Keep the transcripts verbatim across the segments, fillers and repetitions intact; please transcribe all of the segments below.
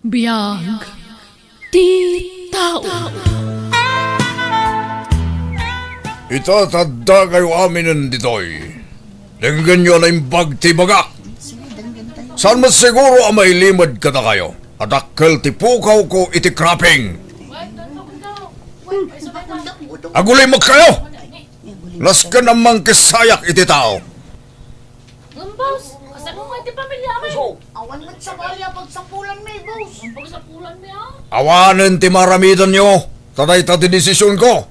Biag ti tao. Ita, ta addakayo aminen ditoy. Denggenyo a naimbag ti ibagak. Saan met siguro a mailimed kadakayo a dakkel ti pukawko iti cropping. Agulimekkayo! Nasken a mangkissayak iti tao. Ngem, boss, kasano nga iti pamilya mi? Awan met sabali a pagsapulanmi, boss. Ang pagsapulanmi, ah? Awanen ti maaramidanyo, ta dayta ti desisionko.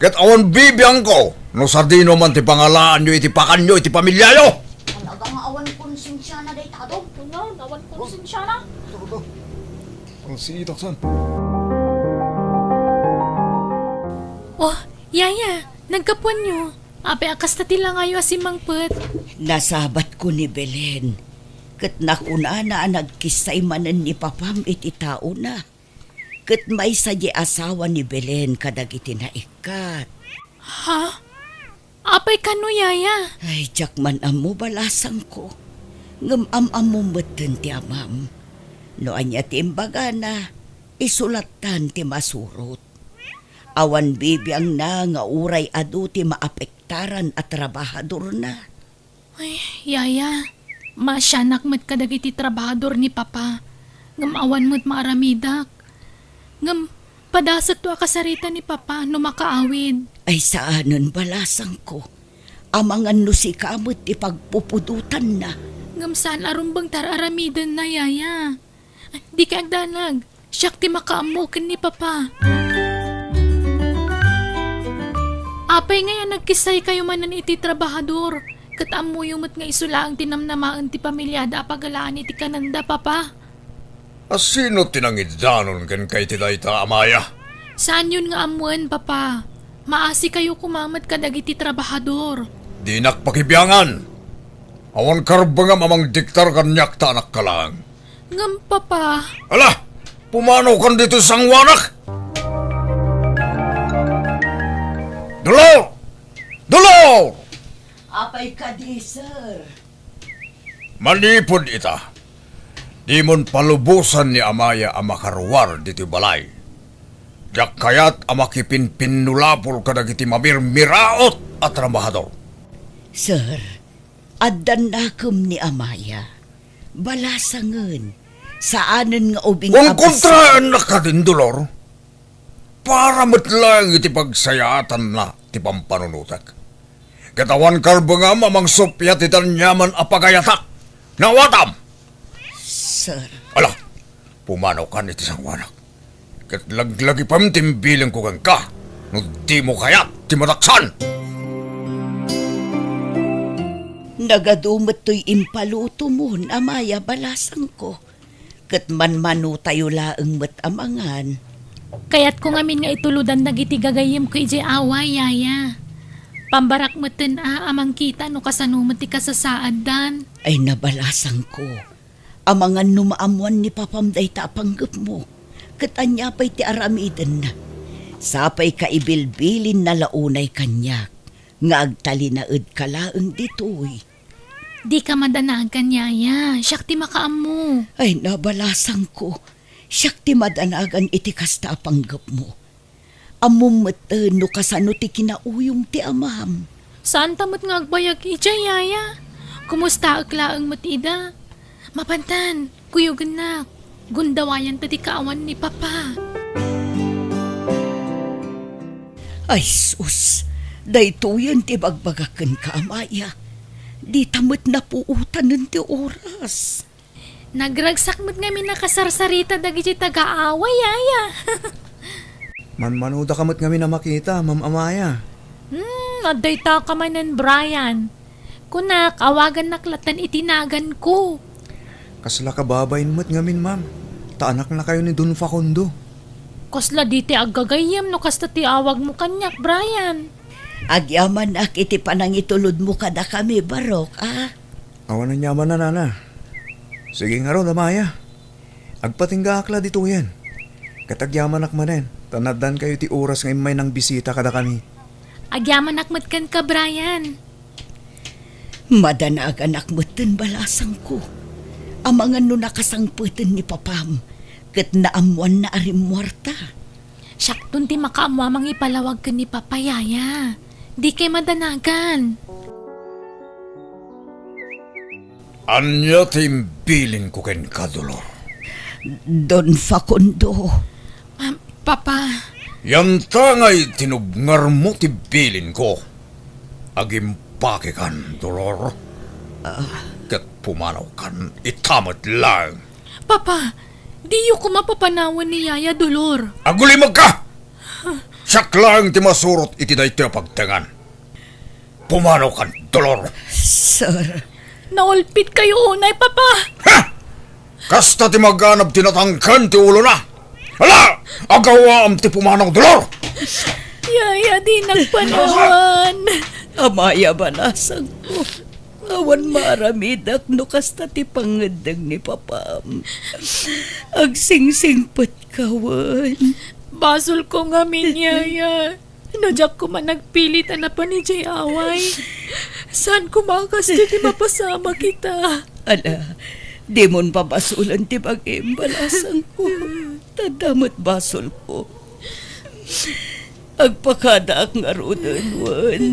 Ket awan bibiangko no sadino man ti pangalaanyo iti pakanyo iti pamilyayo. Talaga nga awan konsensiana dayta, Dong. Ano? Awan konsensiana? Ang sitak san? Oh, Yaya, naggapuanyo. Apay a kasta ti langayo a simmangpet? Nasabatko ni Belen, ket nakunana a nagkissay manen ni papam iti taona. Ket maysa diay asawa ni Belen kadagiti naikkat. Ha? Apay kano, Yaya? Ay, diak man ammo, balasangko. Ngem am-ammom metten ti amam. No ania ti imbagana, isulattan ti masurot. Awan bibiangna nga uray adu ti maapektaran a trabahadorna. Ay, Yaya, maasianak met kadagiti trabahador ni Papa, ngem awan met maaramidak. Ngem padasekto a kasarita ni Papa no makaawid. Ay, saanen, balasangko. Amangan no sika met ti pagpupudotanna. Ngem saan a rumbeng ti ar-aramidenna, Yaya. Dika agdanag. Siak ti makaammo ken ni Papa. Apay ngay a nagkissaykayo manen iti trabahador, ket ammoyo met nga isu laeng ti namnamaen ti pamiliada a pagalaan iti kanenda, Papa? A sino ti nangidanon kenka iti dayta, Amaya? Saanyon nga ammoen, Papa. Maasikayo koma met kadagiti trabahador. Dinak pakibiangan. Awan karbengam a mangdiktar kaniak ta anak ka laeng. Ngem, Papa. Ala! Pumanaw kan ditoy sangoanak! Dolor! Dolor! Apay kadi, sir? Manipud ita, dimon palubosan ni Amaya a makaruar ditoy balay. Diak kayat a makipinpinnulapol kadagiti mamirmiraot a trabahador. Sir, addan nakem ni Amaya. Balasangen, saanen nga ubing a kontraennak kadin, Dolor. Para met laeng iti pagsayaatanna ti pampanunotek. Ket awan karbengam a mangsuppiat iti aniaman a pagayatak. Naawatam? Sir. Ala, pumanaw kan iti sangoanak. Ket laglagipem ti imbilingko kenka no dimo kayat ti madaksan. Nagadu met toy impalutomon, Amaya, balasangko. Ket manmanotayo laeng met a mangan. Kayatko ngamin nga itulodan dagiti gagayyemko idiay away, Yaya. Pambarak metten a, a mangkita no kasano met ti kasasaaddan. Ay, nabalasangko. Amangan no maammoan ni Papam dayta a panggepmo, ket ania pay ti aramidenna? Sapay ka ibilbilinna la unay kaniak nga agtalinaedka laeng ditoy. Dika madanagan, Yaya. Siak ti makaammo. Ay, nabalasangko. Siak ti madanagan iti kasta a panggepmo. Ammom metten no kasano ti kinauyong ti amam. Saanta met nga agbayag idiay, Yaya. Kumustaek laeng met ida. Mapantan, kuyogennak. Gundawayanta ti kaawan ni Papa. Ay, sus! Daytoyen ti ibagbagak kenka, Amaya. Dita met napuotanen ti oras. Nagragsak met ngamin a kasarsarita dagiti taga-away, Yaya. Manmanodaka met ngamin a makita, Ma'am Amaya. Hmm, adda ita ka manen, Brian. Kunak, awagannak latta iti naganko. Kasla kababain met ngamin, ma'am, ta anaknakayo ni Don Facundo. Kasla di ti aggagayyem no kasta ti awagmo kaniak, Brian. Agyamanak iti panangitulodmo kadakami, Barok, a? Awan aniaman a, nana. Sige ngarud, Amaya. Agpatinggaak la ditoyen. Ket agyamanak manen, ta naaddankayo ti oras nga immay nangbisita kadakami. Agyamanak met kenka, Brian. Madanaganak metten, balasangko. Amangan no nakasangpeten ni Papam, ket naammoanna a rimmuarta. Siakton ti makaammo a mangipalawag ken ni Papa, Yaya. Dikay madanagan. Ania ti imbilinko kenka, Dolor? Don Facundo. Ah, Papa. Yantangay tinubngarmo ti bilinko. Agimpakekan, Dolor. Ah. Ket pumanawkan ita met laeng. Papa, diyo koma papanawen ni Yaya, Dolor. Agulimegka! Siak laeng ti masurot iti daytoy a pagtengan. Pumanawkan, Dolor. Sir. Naulpitkayo unay, Papa. Ha! Kasta ti maganab ti natangken ti ulona. Ala! Agawaam ti pumanaw, Dolor! Yaya, dinak panawan. Amaya, balasangko. Awan maaramidak no kasta ti pangngeddeng ni Papam. Agsingsingpetka wen. Basolko ngamin, Yaya. No diak koma nagpilit a napan idiay away, saan koma a kastoy ti mapasamak ita. Ala, dimon pabasolen ti bagim, balasangko. Ta adda met basolko. Agpakadaak ngaruden wen.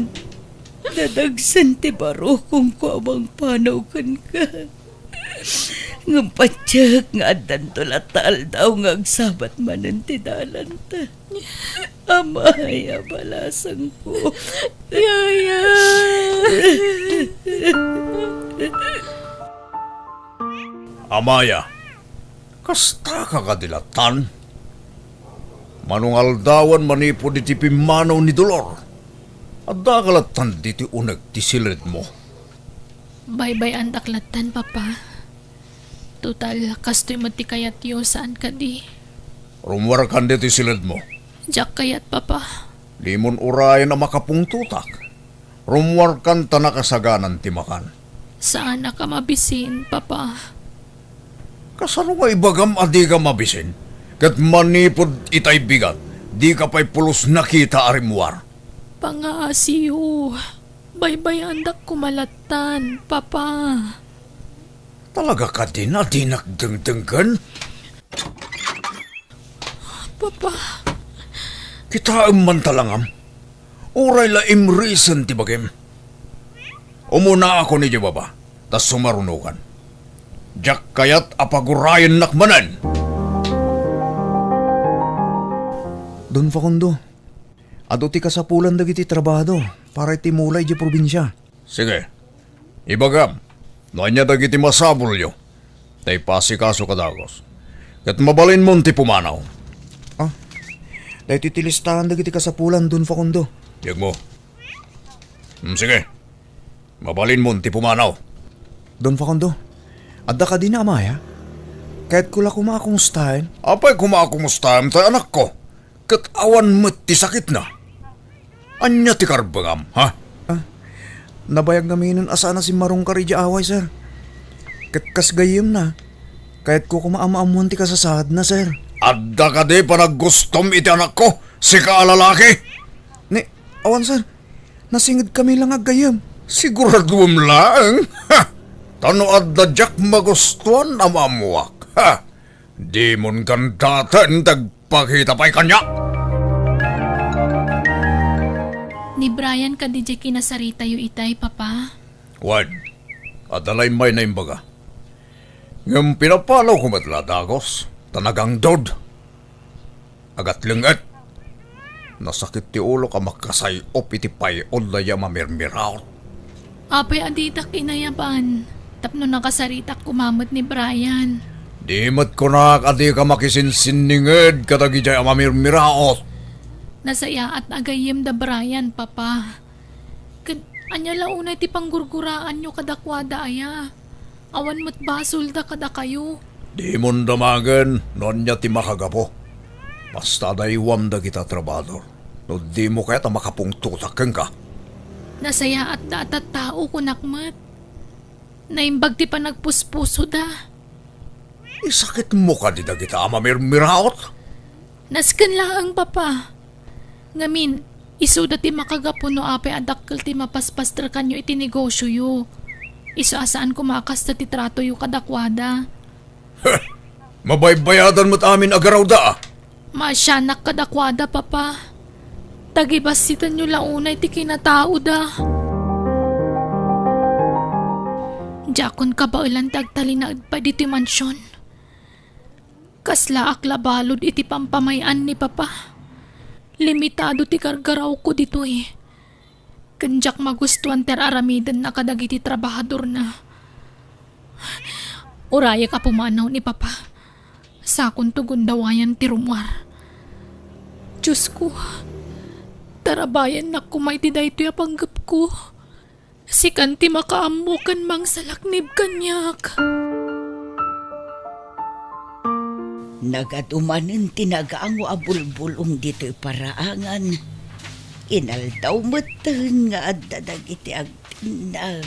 Nadagsen ti barukongko a mangpanaw kenka. Ngem patiek nga addanto latta aldaw nga agsabat manen ti dalanta. Amaya, balasangko. Yaya. Amaya, kastaka kadi lattan? Manungaldawan manipud iti pimmanaw ni Dolor. Addaka lattan ditoy uneg ti siledmo. Baybay-andak lattan, Papa. Total, kastoy met ti kayatyo, saan kadi? Rummuarkan ditoy siledmo. Diak kayat, Papa. Dimon urayen a makapungtotak. Rummuarkan ta nakasaganan ti makan. Saanak a mabisin, Papa. Kasano nga ibagam a dika mabisin? Ket manipud itay bigat, dika pay pulos nakita a rimmuar. Pangaasiyo. Baybay-andak koma lattan, Papa. Talaga kadin a dinak dengdenggen? Papa. Kitaem man ta langam. Uray la imrisen ti bagim. Umunaakon idiay baba, ta sumarunokan. Diak kayat a pagurayennak manen. Don Facundo, adu ti kasapulan dagiti trabahado para iti mula idiay probinsia. Sige, ibagam no ania dagiti masapulyo, ta ipasikaso kadagos. Ket mabalinmon ti pumanaw. Ah, daytoy ti listahan dagiti kasapulan, Don Facundo. Biagmo. Hmm, sige. Mabalinmon ti pumanaw. Don Facundo, adda kadi ni amaya? Kayatko la koma a kumustaen. Apay koma a kumustaem tay anakko? Ket awan met ti sakitna. Ania ti karbengam, ha? Ah, nabayag ngaminen a saan a simmarungkar idiay away, sir. Ket kas gayyemna, kayatko koma a maammoan ti kasasaadna, sir. Adda kadi panaggustom iti anakko, sika a lalaki? Ni, awan, sir. Nasingedkami la nga aggayyem. Siguraduem laeng, ha? Ta no adda diak magustuan a maammoak, ha? Dimon kandaten ti agpakita pay kaniak. Ni Brian kadi diay kinasaritayo itay, Papa? Wen, adda la immay naimbaga. Ngem pinapalawko met la a dagos, ta nagangdud. Agatlenget. Nasakit ti ulok a makasay-op iti pay-od dayta a mamirmiraot. Apay a ditak inayaban tapno nakasaritak koma met ni Brian? Di met kunak a dika makisinsinninged kadagidiay a mamirmiraot. Nasayaat a gayyem da Brian, Papa. Ket ania la unay ti panggurguraanyo kadakuada aya? Awan met basolda kadakayo. Dimon damagen no ania ti makagapu. Basta adaywam dagita trabahador no dimo kayat a makapungtotak kenka. Nasayaatda a tattao, kunak met. Naimbag ti panagpuspusoda. Isakitmo kadi dagita a mamirmiraot? Nasken laeng, Papa. Ngamin, isuda ti makagapu no apay a dakkel ti mapaspasterkanyo iti negosioyo. Isu a saan koma a kasta ti tratoyo kadakuada. Heh! Mabaybayadan met amin a garawda. Maasianak kadakuada, Papa. Tagibassitanyo la unay ti kinataoda. Diakon kabaelan ti agtalinaed pay ditoy mansion. Kaslaak la balud iti pampamay-an ni Papa. Limitado ti gargarawko ditoy. Ken diak magustuan ti ar-aramidenna kadagiti trabahadorna. Urayek a pumanaw ni Papa. Sakonto gundawayam ti rummuar. Diosko, tarabayannak koma iti daytoy a panggepko. Sikan ti makaammo ken mangsalaknib kaniak. Nagadu manen ti nagango a bulbulong ditoy paraangan. Inaldaw metten nga adda dagiti agtinnag.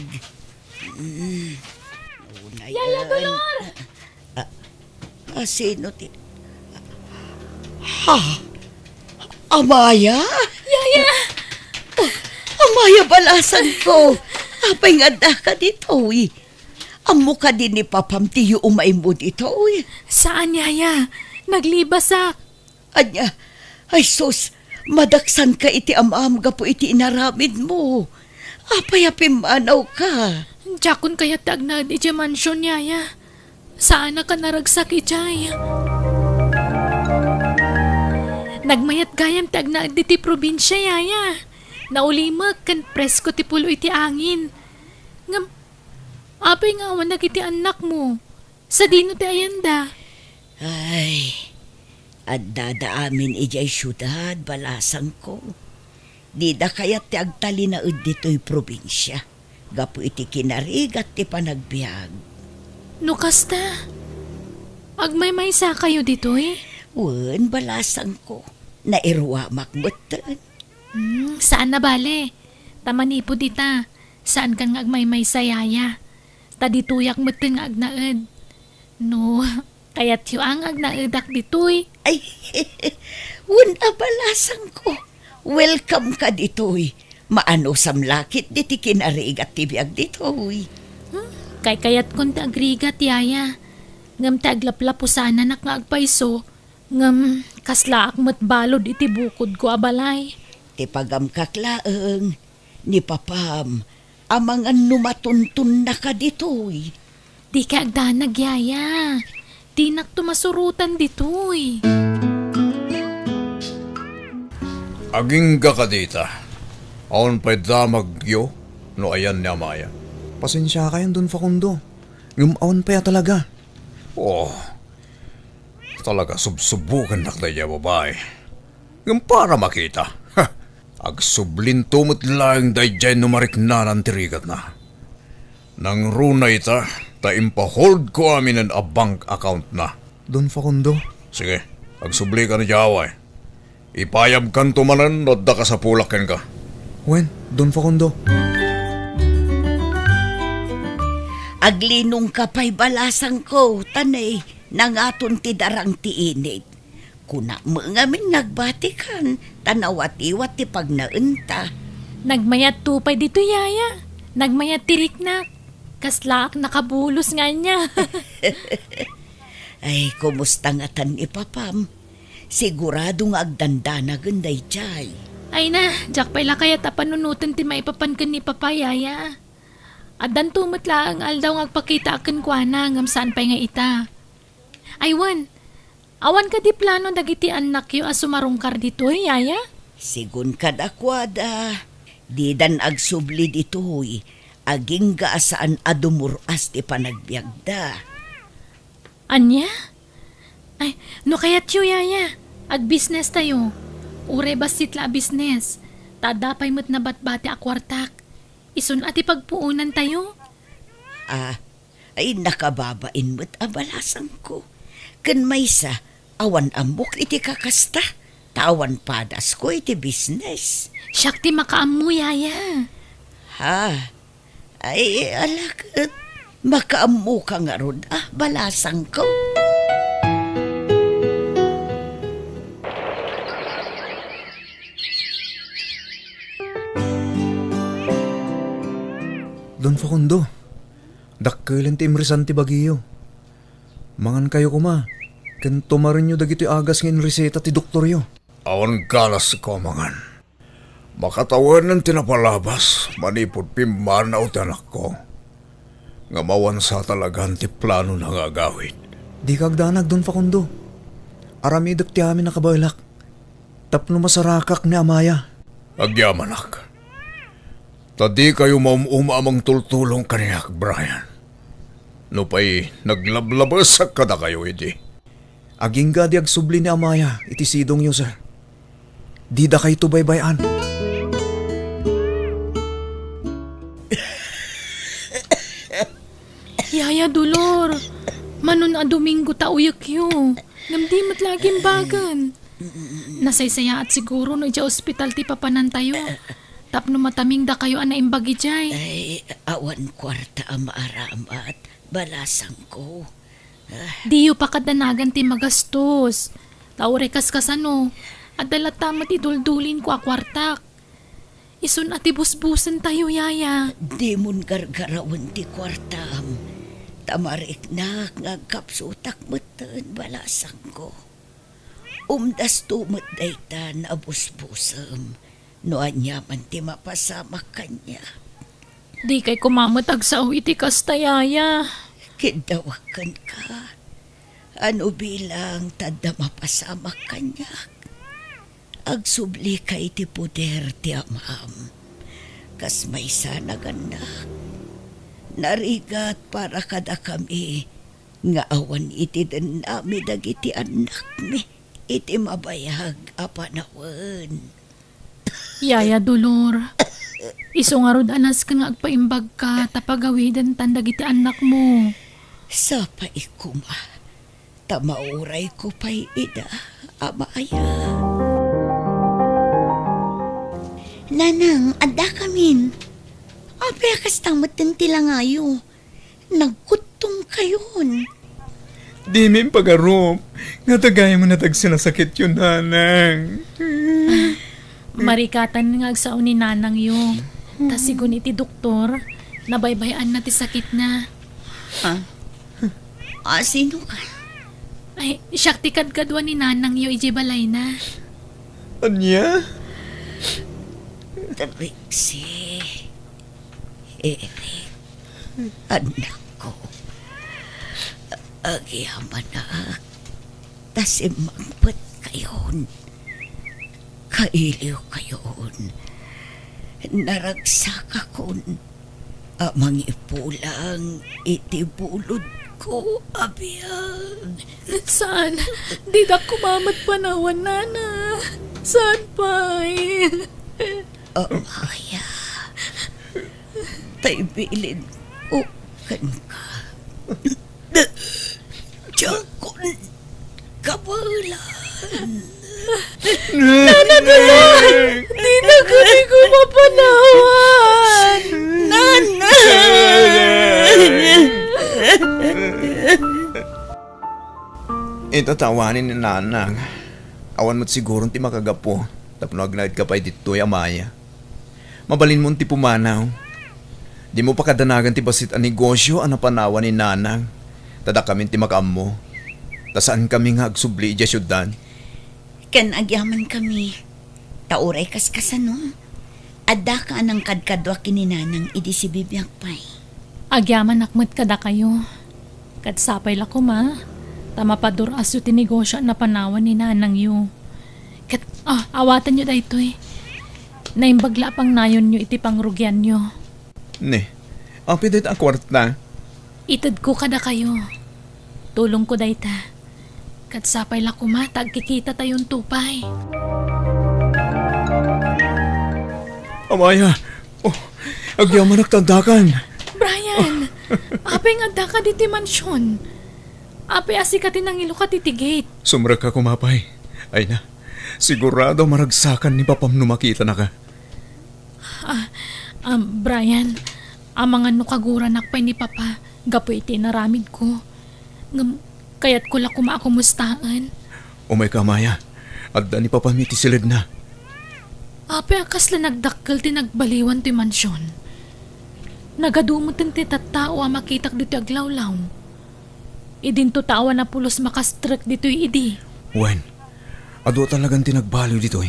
Mm. Unayen. Yaya Dolor! Ah, ah, sino ti, ha? Amaya? Yaya! Ah, Amaya, balasangko. Apay nga addaka ditoy? Ammo kadi ni Papam ti yuumaymo ditoy? Saan, Yaya. Naglibasak. Ania? Ay sus, madaksanka iti amaam gapu iti inaramidmo. Apay a pimmanawka? Diakon kayat ti agnaed idiay mansion, Yaya. Saanak a naragsak idiay. Nagmayat gayam ti agnaed ditoy probinsia, Yaya. Naulimek ken presko ti pulo iti angin. Ngem, apay nga awan dagiti annakmo? Sadino ti ayanda? Ay, addada amin idiay siudad, balasangko. Dida kayat ti agtalinaed ditoy probinsia gapu iti kinarigat ti panagbiag. No kasta, agmaymaysakayo ditoy? Wen, balasangko. Nairuamak metten. Hmm, saan a bale. Ta manipud ita, saankan nga agmaymaysa, Yaya. Ta ditoyak metten nga agnaed. No, kayatyo a nga agnaedak ditoy? Ay, wen a, balasangko. Welcome ka ditoy. Maanusam la ketdi ti kinarigat ti biag ditoy. Hmm, kaykayatkon ti agrigat, Yaya. Ngem ti aglaplapo saanak nga agpayso, ngem kaslaak met balud iti bukodko a balay. Ti pagamkak laeng, ni Papam, amangan no matuntonnaka ditoy. Dika agdanag, Yaya. Dinakto masurotan ditoy. Agingga ka dita. Awan pay damagyo no ayan ni Amaya. Pasensiakayon, Don Facundo. Ngem awan pay a talaga. Oh, talaga subsubokennak daydiay a babai. Ngem para makita, ha, agsublinto met laeng daydiay no mariknanan ti rigatna. Nangruna ita ta impaholdko aminen a bank accountna. Don Facundo. Sige, agsublika idiay away. Ipayabkanto manen no adda kasapulak kenka. Wen, Don Facundo. Aglinongka pay, balasangko, ta ne, nangaton ti darang ti init. Kunak met ngamin nga agbatikan, ta nawatiwat ti pagnaenta. Nagmayatto pay ditoy, Yaya. Nagmayat ti riknak. Kaslaak nakabulos nga ania. Ay, kumusta ngatan ni Papam? Sigurado nga agdandanagen daydiay. Ay na, diak pay la kayat a panunoten ti maipapan ken ni Papa, Yaya. Addanto met laeng aldaw nga agpakitaak kenkuana, ngem saan pay nga ita. Ay wen, awan kadi plano dagiti annakyo a sumarungkar ditoy, Yaya? Sigun kadakuada, didan agsubli ditoy, agingga a saan a dumur-as ti panagbiagda. Ania? Ay, no kayatyo, Yaya, agbisnestayo. Uray bassit la a bisnes, ta adda pay met nabatbati a kuartak. Isun a ti pagpuonantayo. Ah, ay, nakababain met a balasangko. Ken maysa, awan ammok iti kakasta, ta awan padasko iti bisnes. Siak ti makaammo, Yaya. Ha? Ay, ala ket, makaammoka ngarud, ah, balasangko. Don Facundo, dakkelen ti imrisan ti bagiyo. Mangankayo koma, Ken tumarenyo dagitoy agas nga inreseta ti doktoryo. Awan galas ko amangan. Makatawenen ti napalabas manipud pimmanaw ti anakko. Ngem awan sa talagan ti planona nga agawid. Dika agdanag, Don Facundo. Aramidek ti amin a kabaelak tapno masarakak ni Amaya. Agyamanak. Ta dikayo maum-uma a mangtultulong kaniak, Brian. Nupay naglablabesak kadakayo idi. Agingga di agsubli ni Amaya iti sidongyo, sir. Didakayto baybay-an. Yaya Dolor, mano a Domingo ta uyekyo. Ngem di met la agimbagen. Nasaysayaat siguro no idiay ospital ti papanantayo. Tapno mataming dakayo a naimbag idiay. Ay, awan kuarta a maaramat, balasangko. Diyo pakadanagan ti magastos. Ta uray kaskasano, adda latta met ti duldulinko a kuartak. Isun a ti busbusentayo, yaya. Dimon gargarawen ti kuartam, ta mariknak nga agkapsutak metten, balasangko. Umdasto met dayta a busbusem no aniaman ti mapasamak kaniak. Dikay koma met agsao iti kasta, yaya. Kiddawak kenka. Ano bilang ta adda mapasamak kaniak? Agsublika iti poder ti Amam. Kas maysa, nagannak, narigat para kadakami nga awan iti dennami dagiti annakmi iti mabayag a panawen. Yaya Dolor, isu ngarud a nasken nga agpaimbagka ta pagawidentan dagiti annakmo. Sapay koma, ta maurayko pay ida, Amaya. Nanang, addakamin. Apay a kasta metten ti langayo? Nagkuttongkayon. Dimi impagarup nga dagaymo natagsen a sakityo, nanang. Marikatan nga agsao ni nanangyo. Ta sigun iti doktor, nabaybay-anna ti sakitna. Ah? Ah, sino ka? Ay, siak ti kadkadua ni nanangyo idiay balayna. Ania? Trixie. Eric, annakko, agyamanak ta simmangpetkayon, kailiwkayon, naragsakakon a mangipulang iti bulodko a biag. Saan, didak koma met panawan, nana. Saan pay? Amaya, tay bilinko kenka. Diakon kabaelan. Nana, Dolor! Dina kami koma panawan! Nana! Ita ta awanen ni nanang. Awan met siguron ti makagapu tapno agnaedka pay ditoy, Amaya. Mabalinmon ti pumanaw. Dimo pakadanagan ti bassit a negosio a napanawan ni nanang. Ta dakamin ti makaammo. Ta saankami nga agsubli idiay siudad. Ken agyamankami. Ta uray kaskasano, addaka a nangkadkaduak ken ni nanang idi sibibiag pay. Agyamanak met kadakayo. Ket sapay la koma, ta mapadur-asyo ti negosio a napanawan ni nanangyo. Ket, ah, awatenyo daytoy. Naimbag la a pangnayonyo iti pangrugianyo. Ne, apay dayta a kuarta? Itedko kadakayo. Tulongko dayta. Ket sapay la koma ta agkikitatayon pay. Amaya, oh, agyamanak ta addakan. Brian, apay nga addaka ditoy mansion? Apay a sika ti nangilukat iti gate? Sumrekka koma pay. Ay na, sigurado a maragsakan ni papam no makitanaka. Ah, ah, Brian, amangan no kaguranak pay ni Papa gapu iti inaramidko. Ngem kayatko la koma a kumustaen. Umayka, Amaya. Adda ni Papam iti siledna. Apay a kasla nagdakkel ti nagbaliwan ti mansion? Nagadu metten ti tattao a makitak ditoy aglawlaw. Idinto ta awan a pulos makastrek ditoy idi. Wen, adu talagan ti nagbaliw ditoy.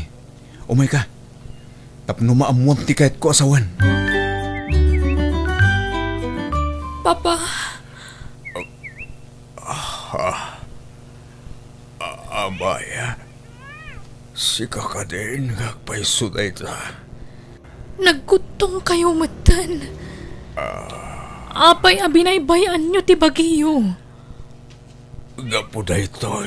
Umayka, tapno maammuam ti kayatko a sawen. Papa. Ah, ah, Amaya, sika kadin nga agpayso dayta? Nagkuttongkayo metten. Ah. Apay a binaybay-anyo ti bagiyo? Gapu daytoy,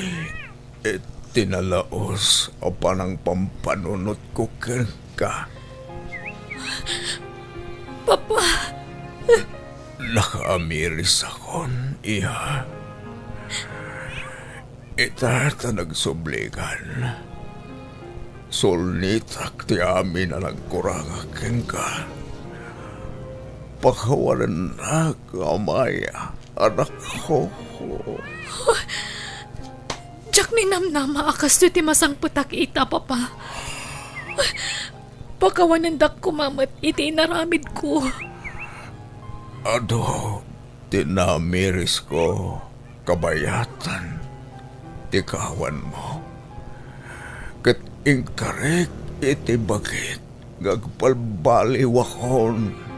iti nalaus a panangpampanunotko kenka. Papa. Nakaamirisakon, iha. Ita ta nagsublikan, sulnitak ti amin a nagkurangak kenka. Pakawanennak, Amaya, anakko. Diak ninamnama a kastoy ti masangpetak ita, Papa. Pakawanendak koma met iti inaramidko. Adu ti naamirisko kabayatan ti kawanmo, ket inkarik iti bagik nga agbalbaliwakon.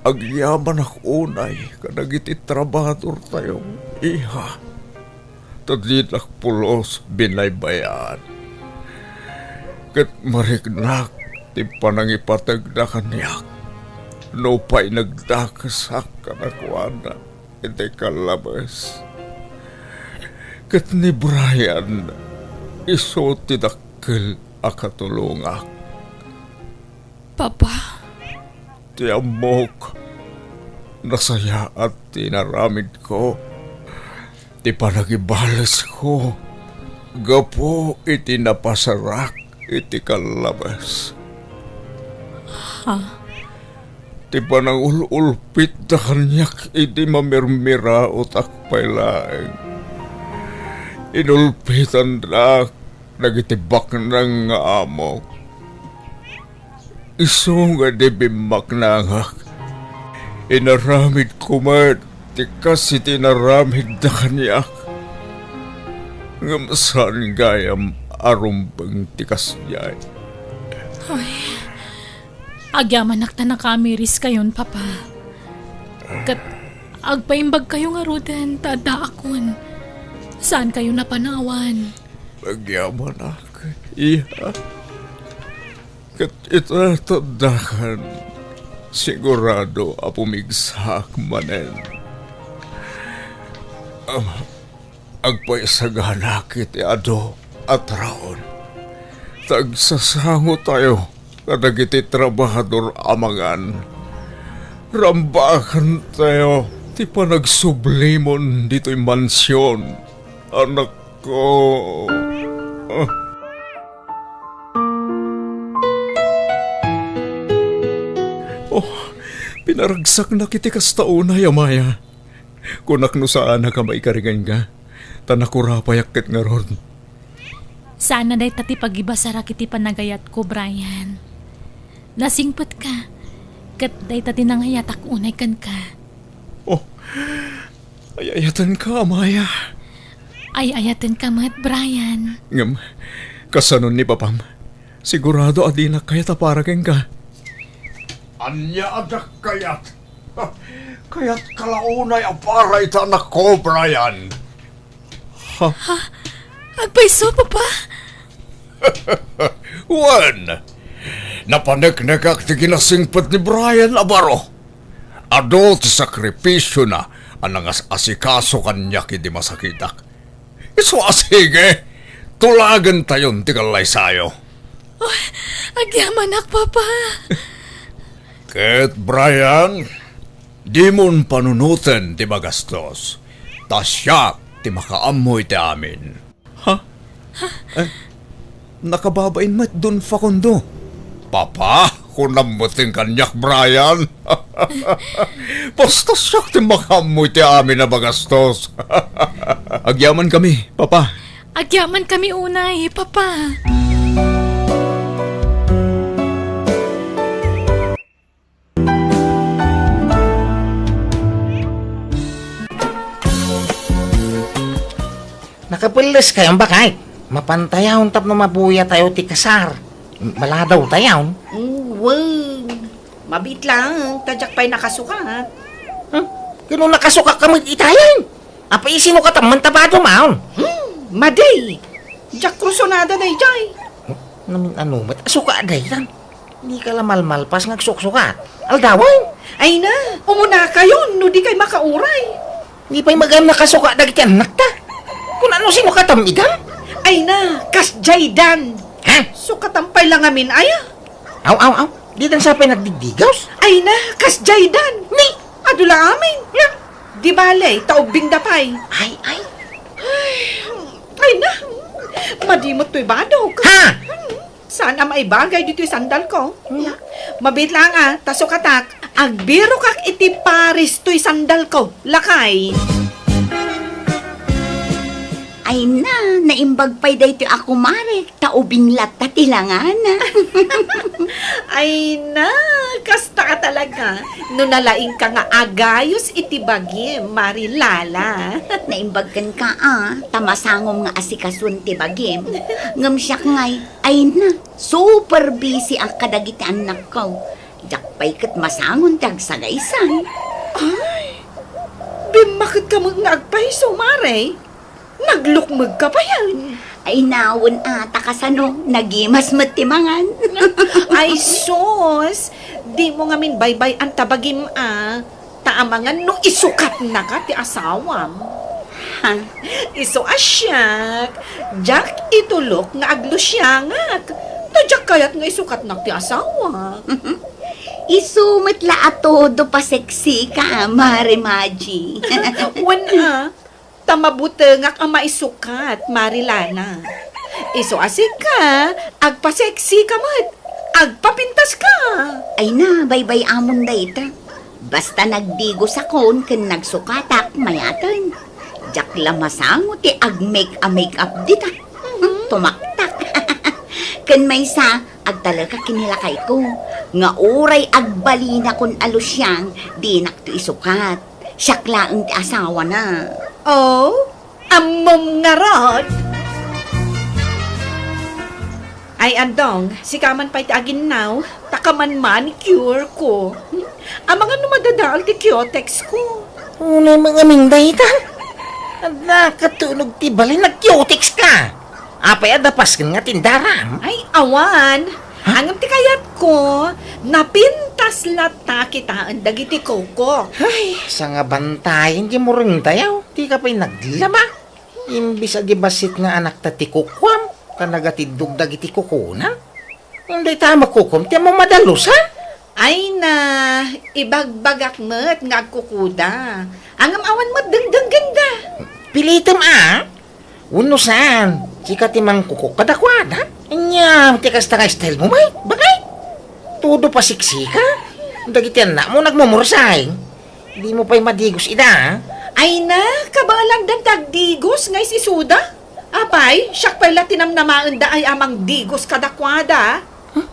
Agyamanak unay kadagiti trabahadortayo, iha, ta dinak pulos binaybay-an. Ket mariknak ti panangipategda kaniak nupay nagdakesak kadakuada iti kallabes. Ket ni Brian, isu ti dakkel a katulongak. Papa. Ti ammok, nasayaat ti inaramidko, ti panagibalesko gapu iti napasarak iti kallabes. Ha? Ti panangul-ulpitda kaniak idi mamirmiraotak pay laeng. Inulpitandak dagiti baknang nga amok. Isu nga idi bimmaknangak, inaramidko met ti kas iti inaramidda kaniak. Ngem saan gayam a rumbeng ti kasdiay. Ay, agyamanak ta nakaamiriskayon, Papa. Ket agpaimbagkayo ngaruden ta addaakon. Saankayo napanawan. Agyamanak, iha. Ket ita ta addakan, sigurado a pumigsaak manen. Ah, agpaisaganak iti adu a taron. Ta agsasangotayo kadagiti trabahador a mangan. Rambakantayo ti panagsublimon ditoy mansion, anakko. Ah. Oh, pinaragsaknak iti kasta unay, Amaya. Kunak no saanak a maikariganka, ta nakurapayak ket ngarud. Saan a dayta ti pagibasarak iti panagayatko, Brian. Nasingpetka, ket dayta ti nangayatak unay kenka. Oh, ay-ayatenka, Amaya. Ay-ayatenka met, Brian. Ngem, kasano ni Papam? Sigurado a dinak kayat a para kenka. Ania a diak kayat? Kayatka la unay a para ita anakko, Brian. Ha? Ha? Agpayso, Papa? Wen, napaneknekak ti kinasingpet ni Brian a baro. Adu ti sakripisiona a nangas-asikaso kaniak idi masakitak. Isu a sige, tulagentayon ti kallaysayo. Oh, agyamanak, Papa. Ket, Brian, dimon panunoten ti magastos, ta siak ti makaammo iti amin. Ha? Eh, nakababain met, Don Facundo. Papa, kunam met kaniak, Brian. Basta siak ti makaammo iti amin a magastos. Agyamankami, Papa. Agyamankami unay, Papa. Kapelles kayon, baket? Mapantayon tapno mabuyatayo ti kasar. Maladawtayon. Mm, wen. Mabiit laeng, ta diak pay nakasukat. Hmm? Kano nakasukak ka met itayen? Apay, isino ka tamman ta bado maon? Hmm, madi! Diak kursunada daydiay. Namin ano met, asuka daytan. Di ka la malmalpas nga agsuksukat. Aldawen? Ay na, umunakayon no di kay makauray. Di pay magan nakasuka dagiti annakta. Kun ano sino katam idan? Ay na, kas Jaydan. Ha? Sukatan pay la ngamin aya. Aw, aw, aw. Didan sa pay nagdigdigaws? Ay na, kas Jaydan. Ni? Adu la amin. Nga? Di bale, ta ubbing da pay. Ay, ay. Ay, ay na. Madimot to'y badok. Ha? Hmm. Saan a maibagay ditoy sandal ko? Hmm? Mabiit lang a, ta sukatak. Agbirokak iti pares toy sandal ko. Lakay. Ay na, naimbag pay daytoy a kumarek, ta ubing latta ti langana. Ay na, kasta ka talaga. No nalaingka nga agayos iti bagim, Mari Lala. Naimbag kenka a, ta masangom nga asikasuen ti bagim. Ngem siak ngay, ay na, super busy ak kadagiti annakko. Diak pay ket masangon ti agsagaysay. Ay, bimmaketka met nga agpayso, Mare. Naglukmegka payen. Ay, nawen a, ta kasano, nagimas met ti mangan. Ay, sus! Dimo ngamin baybay-an ta bagim a. Ta amangan no isukatnaka ti asawam. Ha? Isu a siak, diak itulok nga aglusiangak. Ta diak kayat nga isukatnak ti asawak. Isu met la a todo paseksika, Mare Maji. Wen a, ta mabutengak a maisukat, Mari Lana. Isu a sika, agpaseksika met, agpapintaska. Ay na, baybay-amon dayta. Basta nagdigosakon ken nagsukatak, mayaten. Diak la masango ti agmake-a-make-up dita. Mhm. Tumaktak. Ken maysa, agtalekak ken ni lakayko, nga uray agbalinakon a lusiang, dinakto isukat. Siak laeng ti asawana. Oh, ammom ngarud? Ay, Andong, sika man pay ti aginnaw, ta kaman manicure ko. Amangan no madadael ti cutex ko. Unay mangamin dayta. Adda katunog ti balay, nag-cutex ka. Apay, adda pasken nga tindaram? Ay, awan. Ha? Ngem ti kayatko, napintas latta kitaen dagiti kuko. Ay, sangabantayen ti murengtayo. Dika pay naglaba. Imbis a di bassit nga anakta ti kukuam, ta nagatiddog dagiti kukuna. Dayta a makukuam ti ammom a dalusan? Ay na, ibagbagak met nga agkukuda. Ngem awan met dengdenggenda. Pilitem a? Wenno saan, sika ti mangkukok kadakuada? Ania, ti kasta nga style mo, may? Bagay? Todo pasiksika? Dagiti annakmo nagmumursay. Dimo pay madigos ida, a? Ay na, kabaelandan ti agdigos nga is-isuda. Apay, siak pay la ti namnamaendaay a mangdigos kadakuada. Huh?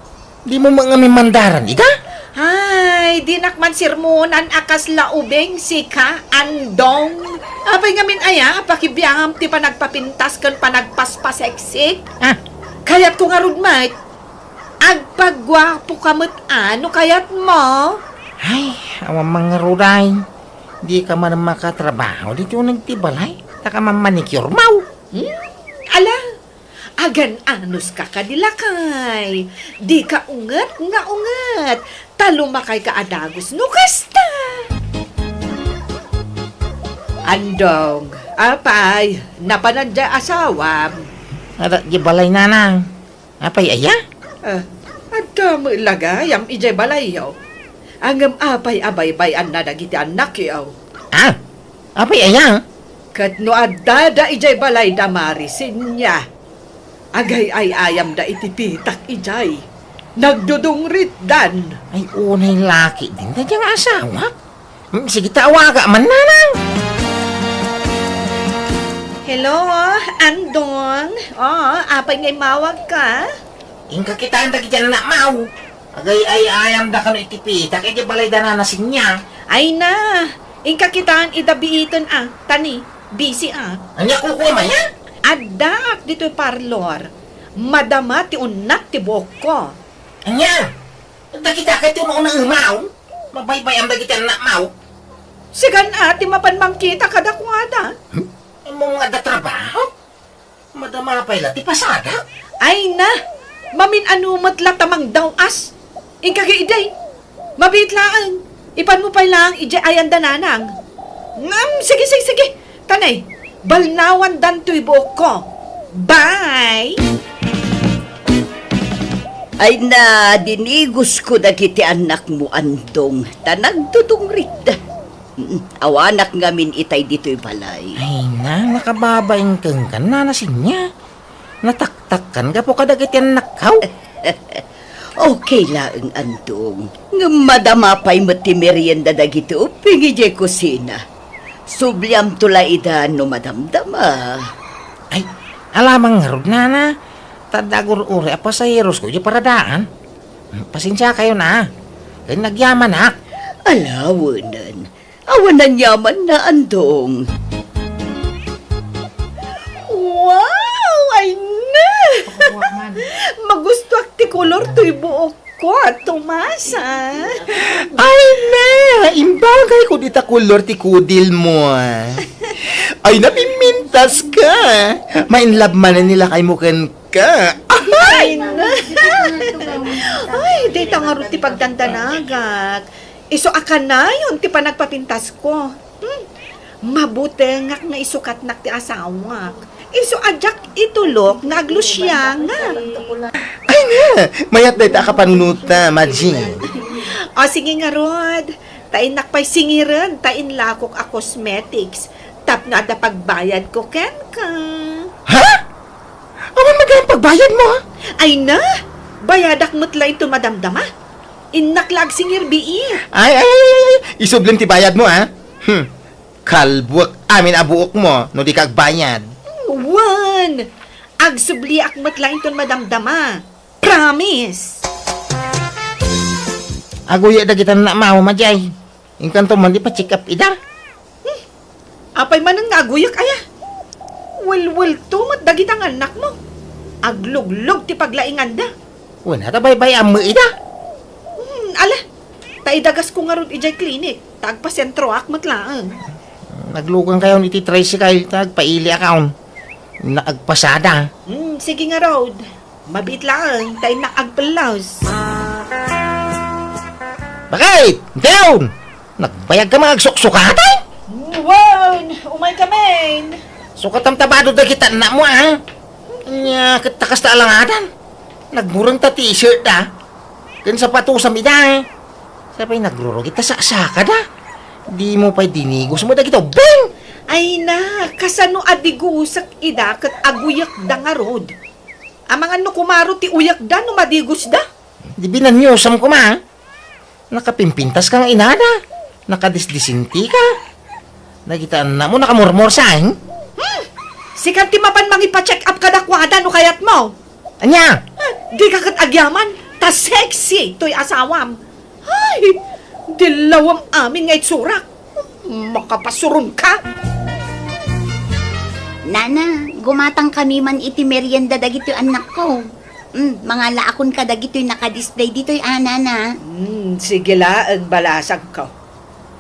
Dimo met ngamin mandaran ida? Ay, dinak man sermonan a kasla ubing sika, Andong. Apay ngamin aya a pakibiangam ti panagpapintas ken panagpaspaseksik? Ah. Kayatko ngarud met, agpaguapoka met a no kayatmo. Ay, awan man ngarud ay. Dika man makatrabaho ditoy uneg ti balay. Ta ka man manicure mo. Hmm? Ala, agan-anuska kadi lakay. Dika unget nga unget. Ta lumakayka a dagus no kasta. Andong, apay, napanan diay asawam? Adda diay balay, nanang. Apay aya? Ah, adda met la gayam idiay balayyo. Ngem apay a baybay-anna dagiti annakyo? Ah, apay aya? Ket no addada idiay balay da Mari Senia, agay-ay-ayamda iti pitak idiay. Nagdudungritdan. Ay, unay laki din dayta nga asawak. Hmm, sige, ta awaga man, nanang. Hello, Andong. Oh, apay nga immawagka? Inka kitaen dagiti annakmo. Agay-ay-ayamda kano iti pitak iti balay da Nana Senia. Ay na, inka kitaen ida biiten a, ta ni, busy a. Ania kukuam aya? Addaak ditoy parlor. Madama ti unnat ti buokko. Ania? Dagita kay ti ununa emaw? Mabaybay-am dagiti annakmaw? Sigan a ti mapan mangkita kadakuada. Hmm? Ammom nga adda trabaho? Madama pay la ti pasada? Ay na! Mamin-ano met la ta mangdaw-as. Inka idi. Mabiit laeng. Ipanmo pay laeng idiay ayanda nanang. Ngem, sige, sige, sige. Tanay, balnawandantoy buokko. Bye! Ay na, dinigosko dagiti annakmo, Andong, ta nagtutungritda. Mm, awanak ngamin itay ditoy balay. Ay na, nakababain kenka, Nana Sinia. Nataktakkan gapu kadagiti annakko. Okay laeng, Andong. Ngem madama pay met ti merienda dagiti ubbing idiay kusina. Subliamto la ida no madamdama. Ay, alamang ngarud, Nana. Ta adda agur-uray a pasaherosko idiay paradaan. Pasensiakayon a. Ken nagyamanak. Ala, wen. Awan aniamanna, Andong. Wow! Ay na! Magustuak ti kolor toy buokko, Tomasa. Ay na! Imbagayko dita kolor ti kudilmo. Ay na, pimpintaska. Ma-in love manen ni lakaymo kenka. Ay na! Ay, dayta ngarud ti pagdandanagak. Isu a kanayon ti panagpapintasko. Hmm. Mabutengak nga isukatnak ti asawak. Isu a diak itulok nga aglusiangak. Ay na! Mayat dayta a kapanunota, Madjing. O, sige ngarud. Ta innak pay singiren ta inlakok a cosmetics tapno adda pagbayadko kenka. Ha? Awan met gayam pagbayadmo, ha? Ay na! Bayadak met la inton madamdama. Innak la agsingir bii. Ay, ay, ay, ay, ay. Isublem ti bayadmo, ha? Hmm. Kalbuek amin a buokmo no dika agbayad. Wen! Agsubliak met la inton madamdama. Promise! Aguyek dagiti annakmo, Madjing. Inkanto man ipa-check up ida. Hmm. Apay manen nga aguyek aya? Welwelto met dagita nga annakmo. Agluglog ti paglainganda. Wen, ta baybay-am met ida. Hmm, ala. Ta idagasko ngarud idiay klinik, ta agpasentroak met laeng. Naglugankayon iti tricycle, ta agpailiakon. Innak agpasada. Hmm, sige ngarud. Mabiit laeng, ta innak agpellos. Bakit? Down! Nagbayagka nga agsuksukatan? Wen, umaykamin. Sukatam ta bado dagiti annakmo, a? Ania, ket ta kasta alangadan. Nagbureng ta t-shirt da. Ken sapatosam ida, a? Sapay nagrurugit ta saksakada. Dimo pay dinigos mo dagiti ubbing. Ay na, kasano a digusek ida ket aguyekda ngarud? Amangan no kumaro ti uyekda no madigosda? Di binaniosam koma. Nakapimpintaska nga inada. Nakadisdisintika. Dagiti annakmo, nakamurmursa, eh? Hmm! Sika ti mapan mangipa-check up kadakuada no kayatmo. Ania? Ah, dika ket agyaman, ta sexy toy asawam. Ay, dillawem amin nga itsurak. Makapasuronka. Nana, gumatangkami man iti merienda dagitoy annakko. Mm, mangalaakon kadagitoy nakadisplay ditoy, a, Nana. Mm, sige laeng, balasangko.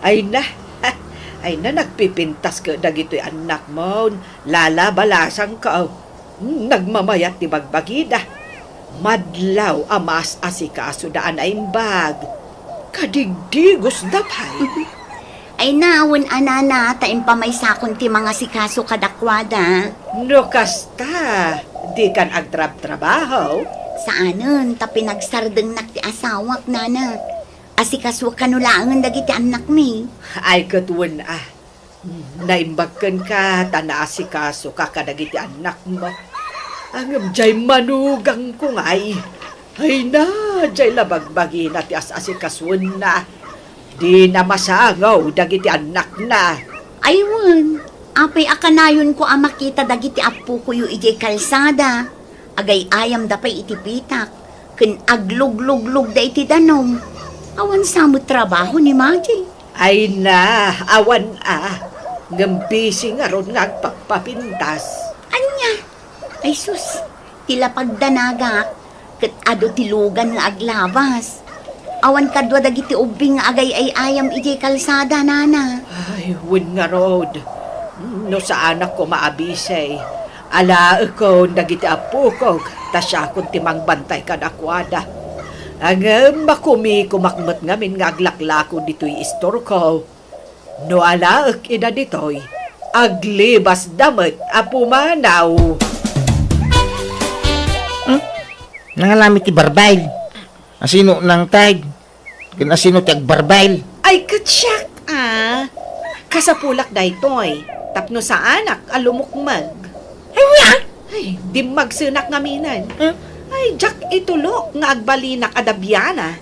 Ay na, ay na, nagpipintas ket dagitoy annakmon, lala, balasangko. Mm, nagmamayat ti bagbagida. Madlaw a maas-asikasoda a naimbag. Kadigdigosda pay. Ay na, wen a, Nana, ta impamaysakon ti mangasikaso kadakuada. No kasta, dikan agtrabtrabaho? Saanen, ta pinagsardengnak ti asawak, Nana. Asikasoek kano laengen dagiti annakmi. Ay, ket wen a. Naimbag kenka ta naasikasoka kadagiti annakmo. Ngem diay manugangko ngay. Ay na, diay la bagbagina ti as-asikasoenna. Dina masangaw dagiti annakna. Ay wen, apay a kanayonko a makita dagiti appokoyo idiay kalsada? Agay-ayamda pay iti pitak, ken aglugluglugda iti danum. Awan sa met trabaho ni Maji. Ay na, awan a. Ngem busy ngarud nga agpapapintas. Ania, Ay sus, ti lapagdanagak, ket adu ti lugan nga aglabas. Awan kadua dagiti ubbing nga agay-ay-ayam idiay kalsada, nana. Ay, wen ngarud. No saanak koma a bisi, alaekon dagiti appokok, ta siakon ti mangbantay kadakuada. Ngem makumikomak met ngamin nga aglaklako ditoy istorko. No alaek ida ditoy, aglibasda met a pumanaw. Hmm? Nangalami ti barbail. Asino nangted? Ken asino ti agbarbail? Ay, ket siak, a. Kasapulak daytoy, tapno saanak a lumukmeg. Ania? Ay, dimmagsenak ngaminen. Hmm? Ay, diak itulok nga agbalinak a dabiana.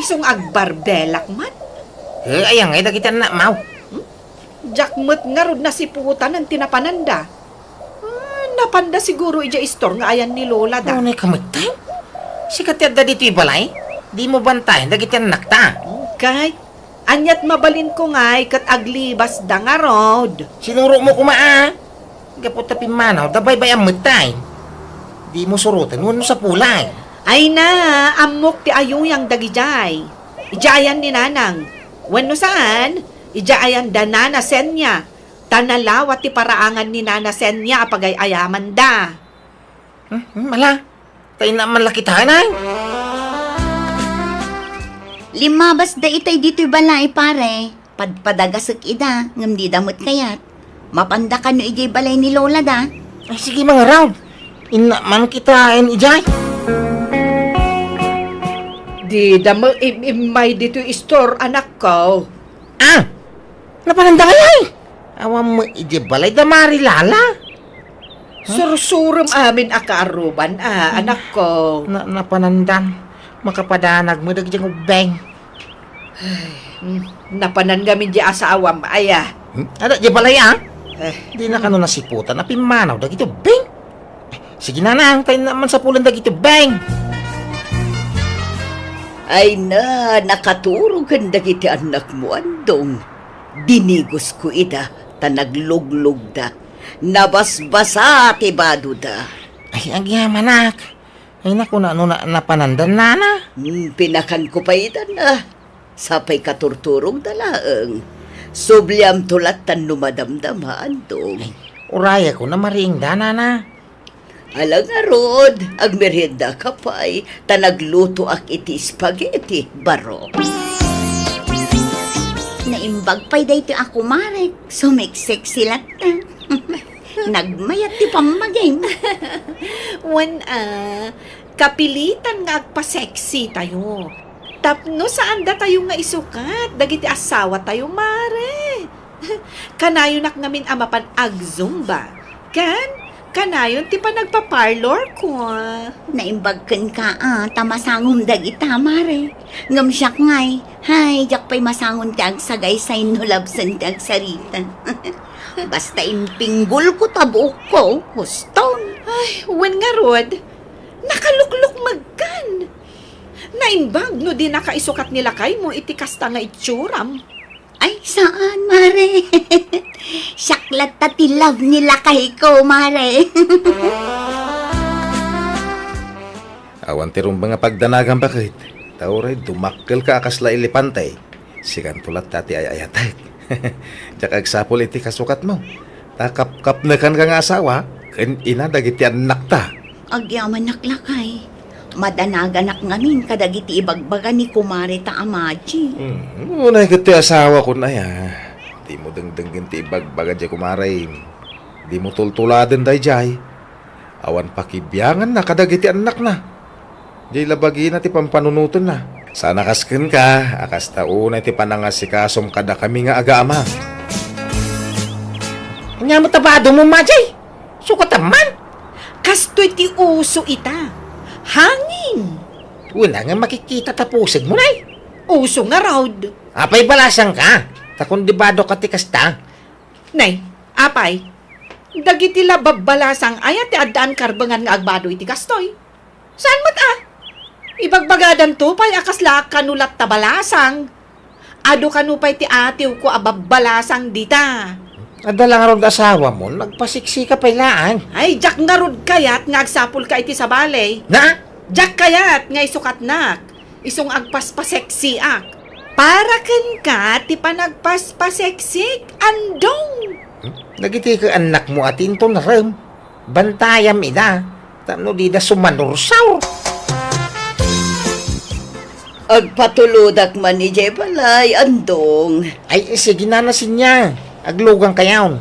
Isu nga agbarbelak met. Eh, aya ngay dagiti annakmo? Hmm? Diak met ngarud nasiputan ti napananda. Ah, napanda siguro idiay istor nga ayan ni Lola da. Unay ka met, tay? Sika ti adda ditoy balay? Dimo bantayan dagiti annakta. Kay, aniat mabalinko ngay ket aglibasda ngarud. Sinurotmo koma, a. Gapu ta pimmanawda, baybay-am met, tay. Dimo suroten wenno sapulay. Ay na, ammok ti ayuyang dagidiay. Idiay ayan ni Nanang. Wenno saan, idiay ayan da Nana Senia. Ta nalawa ti paraangan ni Nana Senia a pagay-ayamanda. Hmm, hmm, ala. Ta inna man la kitaen, ay. Limmabasda itay ditoy balay, pare. Padpadagasek ida, ngem dida met kayat. Mapanda kano idiay balay ni Lola da. Ay, sige, mangarud. Inna man kitaen idiay. Dida met im-immay ditoy istor, anakko. Ah! Napananda ngay, ay? Awan met idiay balay da Mari Lala. Sursurem amin a kaaruban, a, anakko. Na, napanandan. Makapadanag met dagiti ubbing. Ay, mm, napanan ngamin di asawam, aya. Hmm? Adda di balay, a? Eh. Dina kano nasiputan a pimmanaw dagiti ubbing? Sige, Nanang, ta inna man sapulan dagiti ubbing. Ay na, nakaturog ken dagiti annakmo, Andong. Dinigosko ida, ta nagluglugda. Nabasbasa ti badoda. Ay, agyamanak. Ay, naku, na, no, na, napanandan, nana? Hmm, pinakanko pay ida na. Sapay katurturogda laeng. Subliamto lattan no madamdama, Andong. Ay, urayakon a mariingda, nana. Ala ngarud, agmeriendaka pay, ta naglutoak iti spaghetti, baro. Naimbag pay daytoy a kumarek, sumeksexy latta. Nagmayat ti pammagim. Wen a, kapilitan nga agpa-sexy tayo. Tapno saan datayo nga isukat dagiti asawatayo, mare. Kanayonak ngamin a mapan agzumba. Ken, kanayon ti panagpa-parlor ko. Naimbag kenka, a, ta masangom dagita, mare. Ngem siak ngay, hay, diak pay masangon ti agsagaysay no labsen ti agsarita. Basta impinggolko ta buokko, huston. Ay, wen ngarud, nakaluklukmegkan. Naimbag no dinaka isukat ni lakaymo iti kasta nga itsuram. Ay, saan, mare. Siak latta ti love ni lakayko, mare. Awan ti rumbeng a pagdanagam, baket. Ta uray dumakkelka a kasla elepante, sikanto latta ti ay-ayatek. Diak agsapul iti kasukatmo. Ta kapkapnekanka nga asawa, ken ina dagiti annakta. Agyamanak lakay. Madanaganak ngamin kadagiti ibagbaga ni kumare ta a Maji. Hmm, unay ket ti asawakon aya. Dimo dengdenggen ti ibagbaga diay kumarem. Dimo tultuladen daydiay. Awan pakibianganna kadagiti annakna. Diay la bagina ti pampanunotenna. Saan a kas kenka, a kasta unay ti panangasikasom kadakami nga agaama. Ania met a badom, Maji? Sukatam man. Kastoy ti uso ita. Hangin. Wen a nga makikita ta pusegmo, nay. Uso ngarud. Apay balasangka? Ta kundi badoka ti kasta. Nay, apay, dagiti la babbalasang aya ti addaan karbengan nga agbado iti kastoy? Saan met a? Ibagbagadanto pay a kaslaak kano latta balasang. Adu kano pay ti atiwko a babbalasang dita. Adda la ngarud asawam, agpasiksika pay laeng. Ay, diak ngarud kayat nga agsapulka iti sabali. Na? Diak kayat nga isukatnak. Isu nga agpaspaseksiak. Para kenka ti panagpaspaseksik, Andong. Hmm? Dagiti ket annakmo a ti inton rem. Bantayam ida. Tapno dida sumanursaur. Agpatulodak man idiay balay, Andong. Ay, sige, Nana Sinya. Aglugankayon.